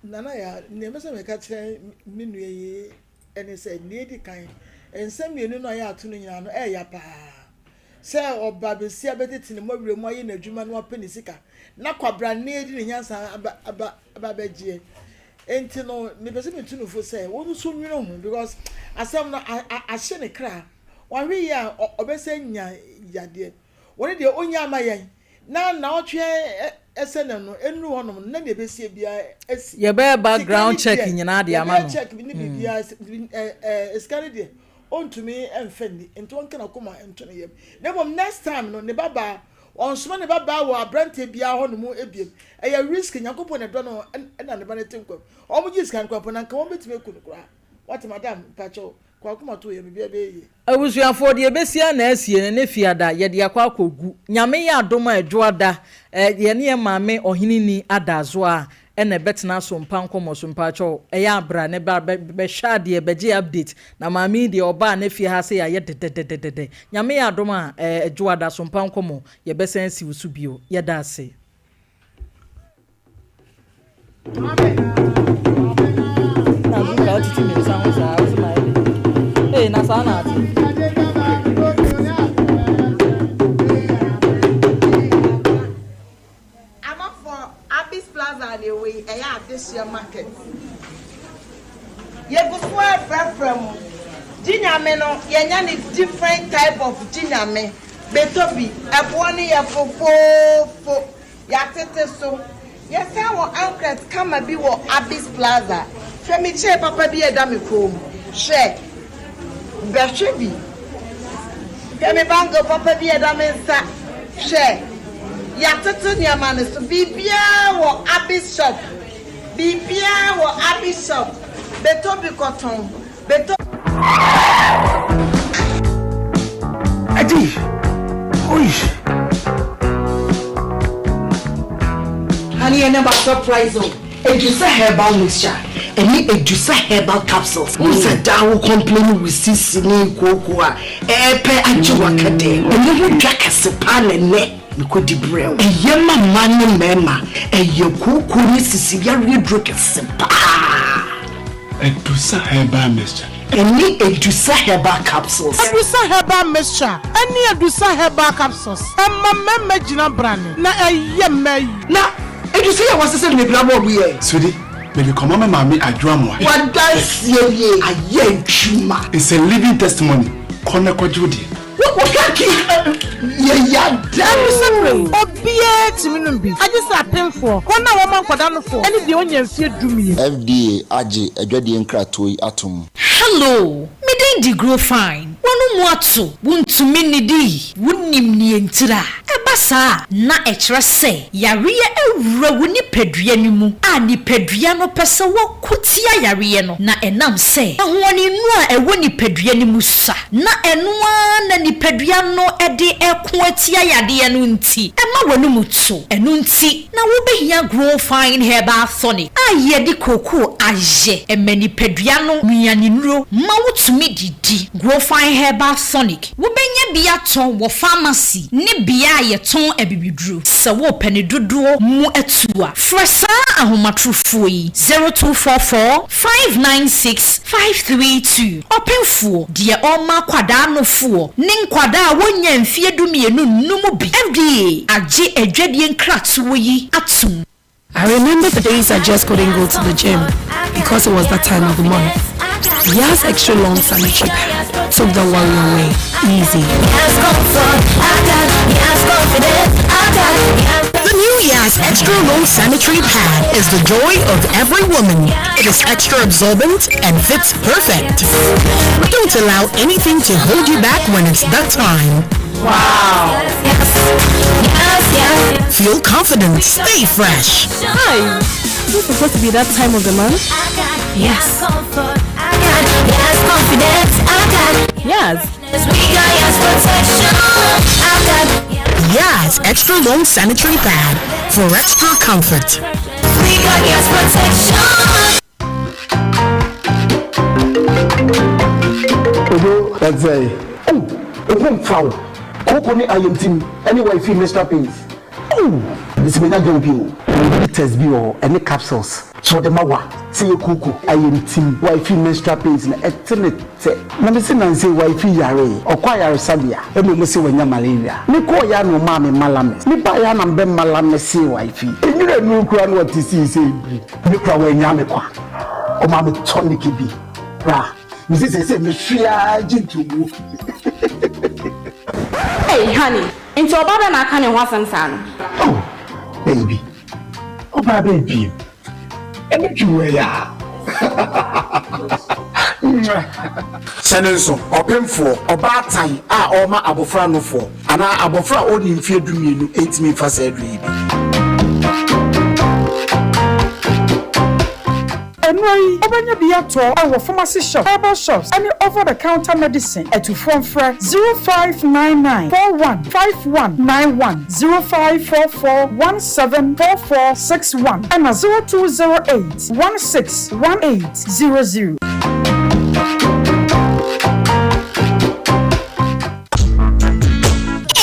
Nana Yaa, nea mepɛ sɛ meka kyerɛ me nua yi ne sɛ, nea edi kan, nsɛm mmienu no a yɛato no nyinaa no, ɛyɛ paa. Sɛ ɔba besia bɛtete ne mmɔwerɛ mu ayɛ n'adwuma na wapɛ ne sika, na kwabrane de ne nyansa aba aba aba abɛgyeɛ. Enti no, mepɛ sɛ metu no fo sɛ wɔn nso nwene ho because asɛm no ahyɛ ne kra. Wanhwɛ yie a ɔbɛsɛ nya yadeɛ. Wɔne deɛ ɔnya ama yɛn na naɔtwe ɛsɛ no no ɛnuru hɔnom no na deɛ ɛbɛsie biara asi. Yɛbɛyɛ Sika ne background check deɛ nyinaa de ama yɛbɛyɛ no. check ne biribiara sika ne deɛ ɔntumi mfa nni nti ɔnka n'akoma nto ne yam na mmom next time no ne babaa ɔnsoma ne babaa wɔ aberanteɛ biara hɔ nom ebiem ɛyɛ risk Nyankopɔn na ɛdɔ no ɛna ne ba no te nkwa mu wɔn gye sika no koraa mpo na nka wɔn bɛtumi aku no koraa wate madam mpakyɛw kɔ akoma to yam biribiara bɛyɛ yie. Abusuafoɔ deɛ ɛbɛsi ara na asie no ne Fiada yɛde akɔ akɔgu. Nyame yɛ adom a Adwoada eh, yɛne yɛn maame Ɔheneni Adazoa na ɛbɛtena so mpa nkɔmmɔ so. Mpakyɛw ɛyɛ a bra na bra bɛhwɛ adeɛ bɛgye update. Na maame yi deɛ ɔbaa na fie ha sei ayɛ dɛdɛdɛdɛdɛ. Nyame yɛ adom a eh, Adwoada so mpa nkɔmmɔ yɛbɛsan asi wo so bio. Yɛda ase. Na Zuka wotiti me nsa ho saa wo se mayɛ dɛ. Ee na saa na ate. Amafoɔ Abis Plaza na ɛwɔ yi, ɛyɛ adehyeɛ market. Yɛgu so ara frɛfrɛ mo. Gye Nyame no, yɛanya no different type of Gye Nyame. Bɛtɔ bi, ɛboɔ no yɛ fofoofo. Yɛatete so. Yɛsan wɔ ankret kama bi wɔ Abis Plaza. Hwɛ me chair papa bi a ɛda me kɔn mu. Hwɛ. Bɛhwɛ bi. Hwɛ me bangle papa bi a ɛda me nsa. Hwɛ. Yɛatoto nneɛma no so. Biribiara wɔ Abis shop. Biribiara wɔ Abis shop. Bɛtɔ bi kɔtɔn. Bɛtɔ. Adi! Oi! Honey, ɛnɛ ma surprise o. Edusa herbal mixture ɛne Edusa herbal capsules. Wohu sɛ daa wo complain wo sisi ne kooko a ɛɛpɛ agye waka dɛm. Ɛno ho dwa kɛse paa na ɛnɛ mekɔdi brɛ wo. Ɛyɛ ma mmaa ne mmarima. Ɛyɛ kooko ne sisi yareɛ duro kɛse paa. Edusa herbal mixture. Ɛne Edusa herbal capsules. Edusa herbal mixture ɛne Edusa herbal capsules ɛma mmarima gyina brane na ɛyɛ mmaa yi. Na Edusa yi a wɔasesa no bebree ama wɔn yɛ. Sweetie, mede kɔma me maame Adwoa Amoah. W'adanseɛ nie, ayɛ adwuma. It's a living testimony, kɔ na kɔgye wo deɛ. Woka ki yɛ ya da Ɛno sɛ obiara tumi nom bi, agye sɛ apemfoɔ, wɔn a wɔma nkwadaa nofoɔ, ne deɛ ɔnya mfeɛ dumienu. FDA agye adwadie nkratoɔ yi atom. Hello, me din de Grofine. W'ano mu ato, wuntumi nnidi, wunnim nea entira. Ɛba saa a, na ɛkyerɛ sɛ yareɛ awura wo nipadua no mu a nipadua no pɛ sɛ wɔko tia yareɛ no, na ɛnam sɛ ahoɔdennuro a ɛwɔ nipadua no mu sua, na ɛno ara na nipadua no de reko atia yadeɛ no nti, ɛma w'anomu to. Ɛno nti na wobɛhia Grow Fine Herbal Tonic a yɛde kookoo ayɛ. Ɛma nipadua no nnuanennuro ma wotumi didi. Grow Fine Herbal Tonic, wobɛnya bi atɔ wɔ pharmacy ne bea a yɛtɔn abibiduro. Sɛ worepɛ ne dodoɔ mu atu a, frɛ saa ahomatorofoɔ yi, 0244 596 532. Ɔpemfoɔ, deɛ ɔrema akwadaa nofoɔ ne nkwadaa a wɔnnya mfeɛ dumienu nnom bi. FDA agye adwadie nkratoɔ yi atom. I remember the days I just couldn't go to the gym because it was that time of the month. Yas Extra Long Sanitary Pad took the worry away. Easy. The new Yas Extra Long Sanitary Pad is the joy of every woman. It is extra absorbent and fits perfect. Don't allow anything to hold you back when it's that time. Wow. Feel confident. Stay fresh. Hi. Is this supposed to be that time of the month? Yes. Yes. Yas Extra Long Sanitary Pad for extra comfort. Odo ɛsɛ oh oho nfa wo kooko ne ayamtim ɛne wifi menstrual pains oh mesi menya girl bi o mewɔ bitters bi wɔ hɔ ɛne capsules sɛ ɔde ma wa sɛ yɛ kooko ayamtim wifi menstrual pains no ɛte ne tɛ na mese nansa yi wifi yaree ɔkɔ ayaresabea ɛna ɔmo se wanya malaria me kɔɔ yɛ a na ɔmaa me malamis me baa yɛ a na mebɛ malamisee wifi nwura nuru koraa na ɔte sii sɛ ebiri me koraa wannya me kwa ɔmaa me tonic bi bra. Mese seesei mehwe ara gye ntomu. Hey honey, nti ɔbaa bɛn na aka ne ho asɛm saa no? Oh baby, ɔbaa bɛn bio? Ɛne dwuma yi a. Hyɛ no nso, ɔpemfoɔ, ɔbaatan a ɔrema abɔfra nofoɔ, anaa abɔfra a ɔnnii mfeɛ dumienu ntumi mfa saa aduro yi bi. Nnuro yi, wobɛnya bi atɔ wɔ pharmacy shops, herbal shops ne over the counter medicine. Atufoɔ mfrɛ 0599 41 5191, 0544 17 4461 ɛna 0208 16 1800.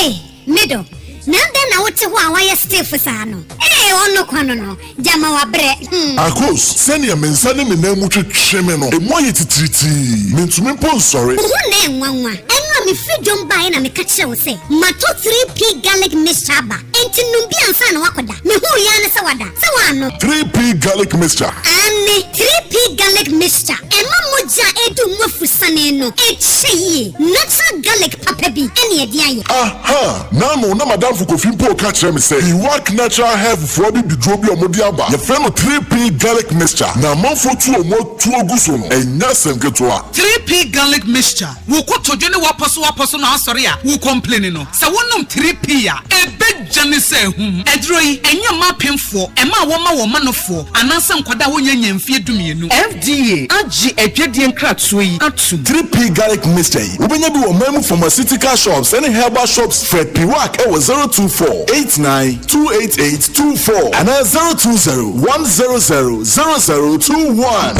Ei, me dɔ, na adɛn na wote hɔ a woayɛ stiff saa no? Ei, ɔno kwa no no, gyama wabrɛ, hmm. Akos, sɛnea me nsa ne me nan mu twetwe me no, emu ayɛ titiritii. Mintumi mpo nsɔre. Wo ho na ɛnwanwa. Ɛno a mefiri dwom baeɛ na meka kyerɛɛ wo sɛ matɔ 3P Garlic Mixture aba, enti nom bi ansa na woakɔda. Mehuu yi ara ne sɛ wada. Sɛ woannom. 3P Garlic Mixture. Aane, 3P Garlic Mixture. Ɛma mogya a ɛdu mu afusane no kyɛ yie. Natural garlic papa bi na ɛde ayɛ. Aha! N'ano na m'adamfo Kofi mpo reka kyerɛ me sɛ Iwak Natural Health foɔ abibiduro bi a wɔde aba, yɛfrɛ no 3P Garlic Mixture, na amanfoɔ tu wɔn atuo gu so no, ɛnyɛ asɛm ketewa. 3P Garlic Mixture, Wo kotodwe ne w'apɔsowapɔso na asɔre a wo complaini no, sɛ wonom 3P a, ɛbɛgya ne sɛ ahum. Aduro yi, ɛnyɛ mma apemfoɔ, ɛma a wɔma wɔn manofoɔ, anaasɛ nkwadaa a wɔnnya nnya mfeɛ dumienu. FDA agye adwadie nkratoɔ yi atom. 3P Garlic Mixture yi, wobɛnya bi wɔ ɔman mu pharmaceutical shops ne herbal shops. Frɛ Piwak wɔ 024 89 288 24 anaa 020 100 0021.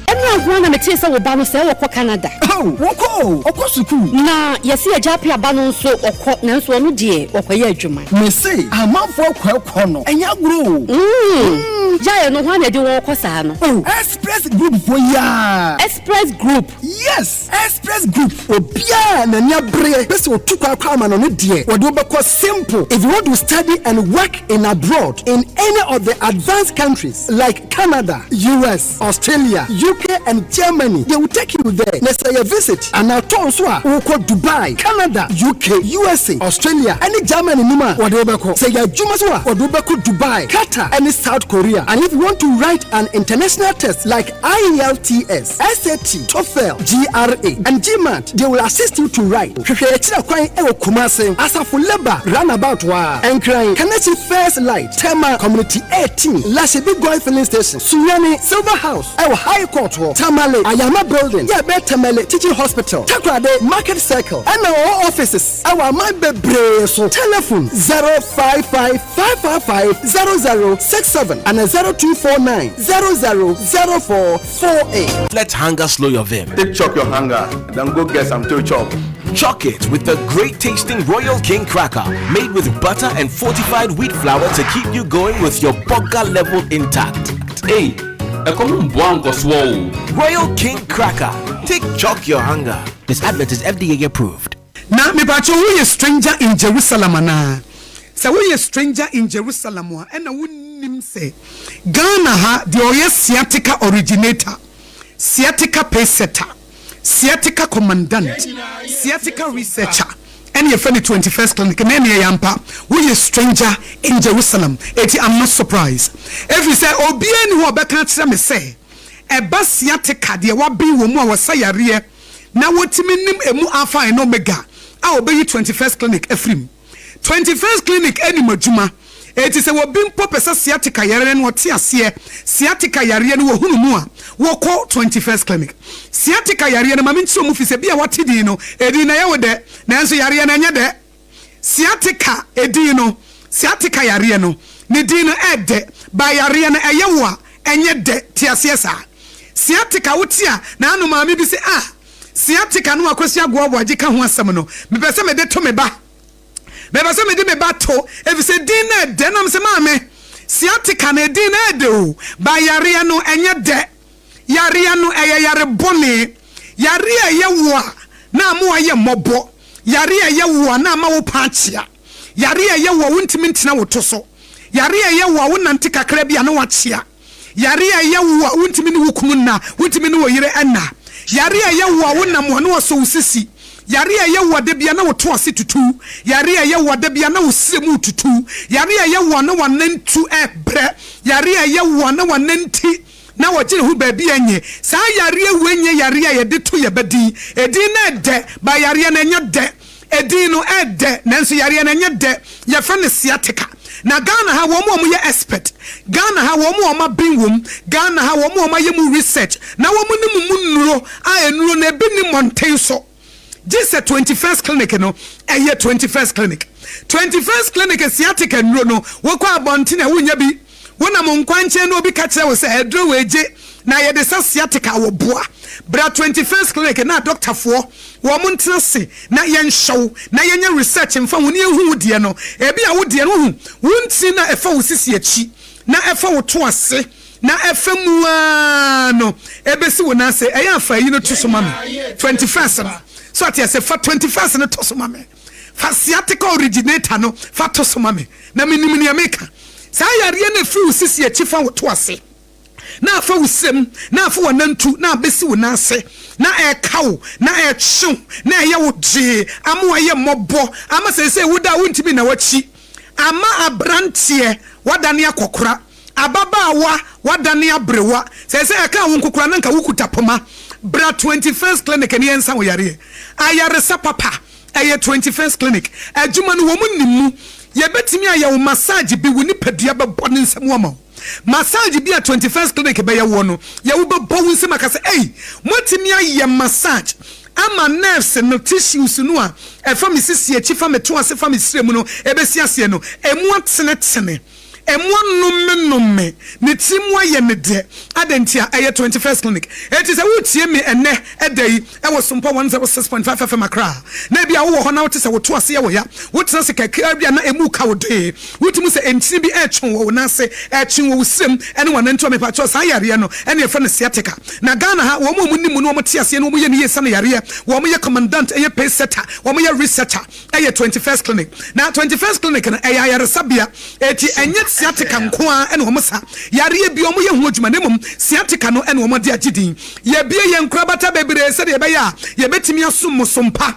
Ɛnora nko ara na metee sɛ wo ba no sɛɛ ɔkɔ Canada. Oh, wɔkɔ o, ɔkɔ sukuu. Na yɛse agya Appiah ba no nso ɔkɔ, nanso ɔno deɛ ɔkɔyɛ adwuma. Mese amanfoɔ kɔ ɛkɔ no, ɛnyɛ agorɔ o. Mm, gyae no, hwan na ɛde wɔn kɔ saa no? Oh, Express Group foɔ yi ara. Express Group? Yes, Express Group. Obiara a n'ani abereɛ pɛ sɛ ɔtu kwan kɔ amanɔne deɛ, wɔde wo bɛkɔ simple. If you want to study and work in abroad in any of the advanced countries like Canada, US, Australia, UK UK and Germany, they will take you there. Na sɛ ɛyɛ visit anaa tour nso a, wokɔ Dubai, Canada, UK, USA, Australia ɛne Germany nom a, wɔde wo bɛkɔ. Sɛ ɛyɛ adwuma nso a, wɔde wo bɛkɔ Dubai, Qatar ɛne South Korea. And if you want to write an international test like IELTS, SAT, TOEFL, GRA and GMAT, they will assist you to write. Hwehwɛ yɛn akyiri kwan wɔ Kumasi, Asafo Labour Runabout hɔ ara, Nkran, Kaneshie First Light, Tema Community 18, Lashibi Goil Filling Station, Sunyani, Silver House wɔ High Court hɔ, Tamale, Ayama Building, yɛ ɛbɛn Tamale Teaching Hospital, Takoradi, Market Circle, ɛna wɔwɔ offices wɔ aman bebree so. Telephone, 055 555 0067 ana 0249 00 0448. Let hunger slow your vim. Take chop your hunger, then go get some to chop. Chock it with the great tasting Royal King cracker made with butter and fortified wheat flour to keep you going with your burger level intact. Hey, ɛkɔm mboa nkɔsoɔ o. Royal King cracker. Take chalk your hunger. This advert is FDA approved. Na mepakyɛw woyɛ stranger in Jerusalem anaa? Sɛ woyɛ stranger in Jerusalem a ɛna wonnim sɛ Ghana ha deɛ ɔyɛ sciatica originator, sciatica pacesetter, sciatica commandant, sciatica researcher ɛne yɛfrɛ no 21st clinic na ɛne ɛyɛ ampa woyɛ stranger in Jerusalem eti I'm not surprised ɛfiri sɛ obiara nni hɔ a ɔbɛka akyerɛ me sɛ ɛba sciatica deɛ waben wɔ mu a wɔsa yareɛ na wotumi nim emu Alpha and Omega a obeyi 21st Clinic afiri mu. 21st Clinic nim adwuma, enti sɛ obi mpo pɛ sɛ sciatica yareɛ no ɔte aseɛ, sciatica yareɛ no wɔhunu mu a, wɔkɔ 21st Clinic. Sciatica yareɛ no, ma menkyerɛ mu fi sɛ bi a woate din no, edin no ɛyɛ wo dɛ, nanso yareɛ no ɛnyɛ dɛ. Sciatica edin no, sciatica yareɛ no, ne din no ɛɛdɛ, but yareɛ no ɛyɛ wo a, ɛnyɛ dɛ. Te aseɛ saa? Sciatica wote a, na ano maame bi se, ah, sciatica no a Kwasi Agoa Aboagye ka ho asɛm no, mepɛ sɛ mede to me ba. Mepɛ sɛ mede me ba to, efisɛ din no ɛdɛ. Na mese, maame, sciatica no, edin no ɛɛdɛ o, but yareɛ no, ɛnyɛ dɛ. Yareɛ no, ɛyɛ yare bɔne. Yareɛ a ɛyɛ wo a, na ama woayɛ mmɔbɔ. Yareɛ a ɛyɛ wo a, na ama wo paa akyea. Yareɛ a ɛyɛ wo a, wontumi ntena wo to so. Yareɛ a ɛyɛ wo a, wonante kakra bi a na woakyea. Yareɛ a ɛyɛ wo a, wontumi ne wo kunu nna, wontumi ne wo yere nna. Yareɛ a ɛyɛ wo a, wonam a na wɔasɔ wo sisi. Yareɛ a ɛyɛ wo a, da biara na wo to ase tutu. Yareɛ a ɛyɛ wo a, da biara na wo srɛ mu retutu. Yareɛ a ɛyɛ wo a, na w'anantu rebrɛ. Yareɛ a ɛyɛ wo a, na w'ananti na wɔgye ne ho baabi a ɛnyɛ. Saa yareɛ wei nyɛ yareɛ a yɛde to yɛn ba din. Edin no ɛdɛ, but yareɛ no ɛnyɛ dɛ. Edin no ɛdɛ, nanso yareɛ no ɛnyɛ dɛ. Yɛfrɛ no sciatica. Na Ghana ha, wɔn a wɔyɛ expert, Ghana ha, wɔn a wɔaben wɔ mu, Ghana ha, wɔn a wɔayɛ mu research, na wɔnim mu nnuro a nnuro no ebi nni mmɔnten so. Gye sɛ 21st Clinic no, ɛyɛ 21st Clinic. 21st Clinic sciatica nnuro no, wokɔ abɔnten a wonnya bi. Wonam nkwankyɛn na obi ka kyerɛ wo sɛ aduro wei gye na yɛde sa sciatica a, wɔboa. Bra 21st Clinic na adɔktafoɔ wɔn ntena ase na yɛnhwɛ wo na yɛnyɛ research mfa ho na yɛnhu wo deɛ no. Ebia wo deɛ no, wohu, wo ntini no a ɛfa wo sisi akyi na ɛfa wo to ase na ɛfa mu ara no ɛbɛsi wo nan ase. Ɛyɛ a fa ayi no to so ma me, 21st no. So ate aseɛ? Fa 21st no to so ma me. Fa sciatica originator no fa to so ma me na menim nea meka. Saa yareɛ no ɛfiri wo sisi akyi fa wo to ase, na afa wo srem, na afa w'anantu, na abɛsi wo nan ase, na ɛreka wo, na ɛretwe wo, na ɛyɛ wo gyee, ama woayɛ mmɔbɔ, ama seesei woda a wontumi nna w'akyi, ama aberanteɛ woadane akɔkora, ababaawa woadane aberewa, seesei ɛkaa wo nko koraa na anka wokuta poma. Bra 21st Clinic na yɛnsa wo yareɛ. Ayaresa papa. Ɛyɛ 21st Clinic adwuma no, wɔn nim mu. Yɛbɛtumi ayɛ wo massage bi, wo nipadua bɛbɔ ne nsam ama wo. Massage bi a 21st Clinic bɛyɛ woɔ no, yɛ wo bɛbɔ wo nsam aka sɛ, Ei, moatumi ayɛ massage ama nerves no, tissues no a ɛfa me sisi akyi, fa me to ase, fa me srɛ mu no ɛbɛsi aseɛ no, ɛmu atenetene. Mmoa nnomenome, ne tiri mu ayɛ no dɛ. Adɛn ntia? Ɛyɛ 21st Clinic. Enti sɛ woretie me ɛnnɛ da yi wɔ Sompa 106.5 FM Accra a, na ebia wowɔ hɔ na wote sɛ wo to ase yɛ wo ya, wotena ase kakraa bi a na emu reka wo dee, wotumi hu sɛ ntini bi retwe wɔ wo nan ase, ɛretwe wɔ wo srem ne w'anantu a, mepakyɛw saa yareɛ no na yɛfrɛ no sciatica. Na Ghana ha, wɔn a wɔnim mu na wɔte aseɛ na wɔyɛ no yie sane yareɛ, wɔyɛ commandant, ɛyɛ pace setter, wɔyɛ researcher. Ɛyɛ 21st Clinic. Na 21st Clinic no, ɛyɛ ayaresabea. Enti ɛnyɛ. Sciatica nko ara ɛna wɔn sa. Yareɛ bi wɔn yɛ ho adwuma, na mmom sciatica no ɛna wɔn de agye din. Yɛabue yɛn nkorabata bebree sɛdeɛ ɛbɛyɛ a yɛbɛtumi asom mo som pa.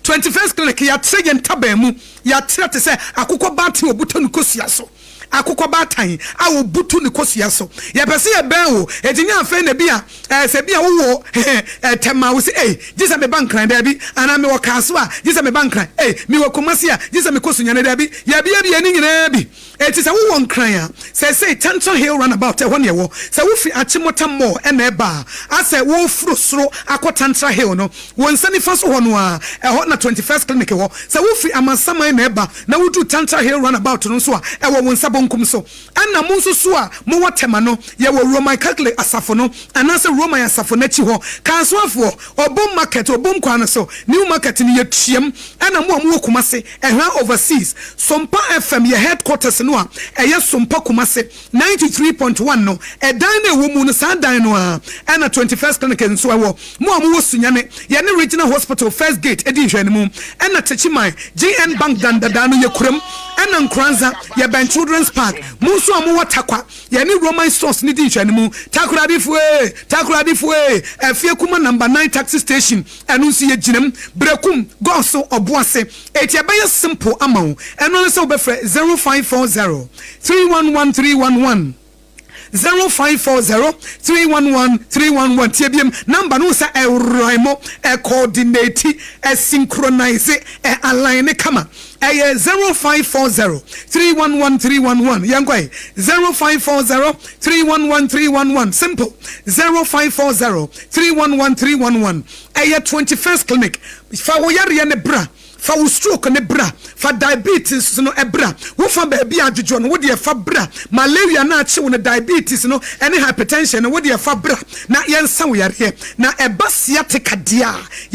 21st Clinic, Yɛatrɛ yɛn ntaban mu, yɛatrɛ te sɛ akokɔ baatan a ɔbutu ne kosua so. Akokɔ baatan a ɔbutu ne kosua so. Yɛpɛ sɛ yɛbɛn wo, enti nyɛ afei na ebia ɛɛ sɛ ebia wowɔ ɛɛ Tɛm a wose ei, gye sɛ meba Nkran, daabi, anaa mewɔ Kasoa a, gye sɛ meba Nkran, ei, mewɔ Kumasi a, gye sɛ mekɔ Sunyani, daabi, yɛabiabia ne nyinaa bi. Enti sɛ wowɔ Nkran a, seesei Tantra Hill Runabout, ɛhɔ na ɛwɔ. Sɛ wofi Achimota Mall na ɛreba a, asɛ woreforo soro akɔ Tantra Hill no, wo nsa nifa so hɔ no ara, ɛhɔ na 21st Clinic wɔ. Sɛ wofi Amasaman na ɛreba na woduru Tantra Hill Runabout no nso a, ɛwɔ wo nsa bonkum so. Ɛnna mo nso so a mowɔ Tema no, yɛwɔ Roman Catholic Asafo no anaasɛ Roman Asafo no akyi hɔ. Kasoafoɔ, Obom Market, Obom kwan no so, New Market no, yɛtuam. Ɛnna mo a mowɔ Kumasi, Ɛhran Overseas, Sompa FM yɛ headquarters no a ɛyɛ Sompa Kumasi 93.1 no, ɛdan no a ɛwɔ mu no, saa dan no ara ɛna 21st Clinic nso ɛwɔ. Mo a mowɔ Sunyani, yɛne Regional Hospital First Gate di nhwɛanimu, ɛna Techiman, GN Bank dan dadaa no yɛ kuram, ɛna Nkoranza, yɛbɛn Children's Park. Mo nso a mowɔ Tarkwa, yɛne Roman Stores no di nhwɛanimu. Takoradifoɔ ee, Takoradifoɔ ee, Afie Kuma Number 9 Taxi Station, ɛno nso yɛgyinam, Berekum, Goaso, Ɔboase. Eti ɛbɛyɛ simple ama wo. Ɛno ne sɛ wobɛfrɛ 0540 311 311, 0540 311 311. Tie biem, number no sɛ ɛwran mo, ɛcoordinate, ɛsynchronise, ɛalign ne kama. Ɛyɛ 0540 311 311. Yɛnkɔ 0540 311 311. Simple, 0540 311 311. Ɛyɛ 21st Clinic. Fa wo yareɛ ne bra, fa wo stroke ne bra, fa diabetes no ɛbra, wofa baabi adwodwo no, wode ɛfa bra, malaria no akye wo no, diabetes no ɛne hypertension no, wode ɛfa bra na yɛnsa wo yareɛ. Na ɛba sciatica deɛ a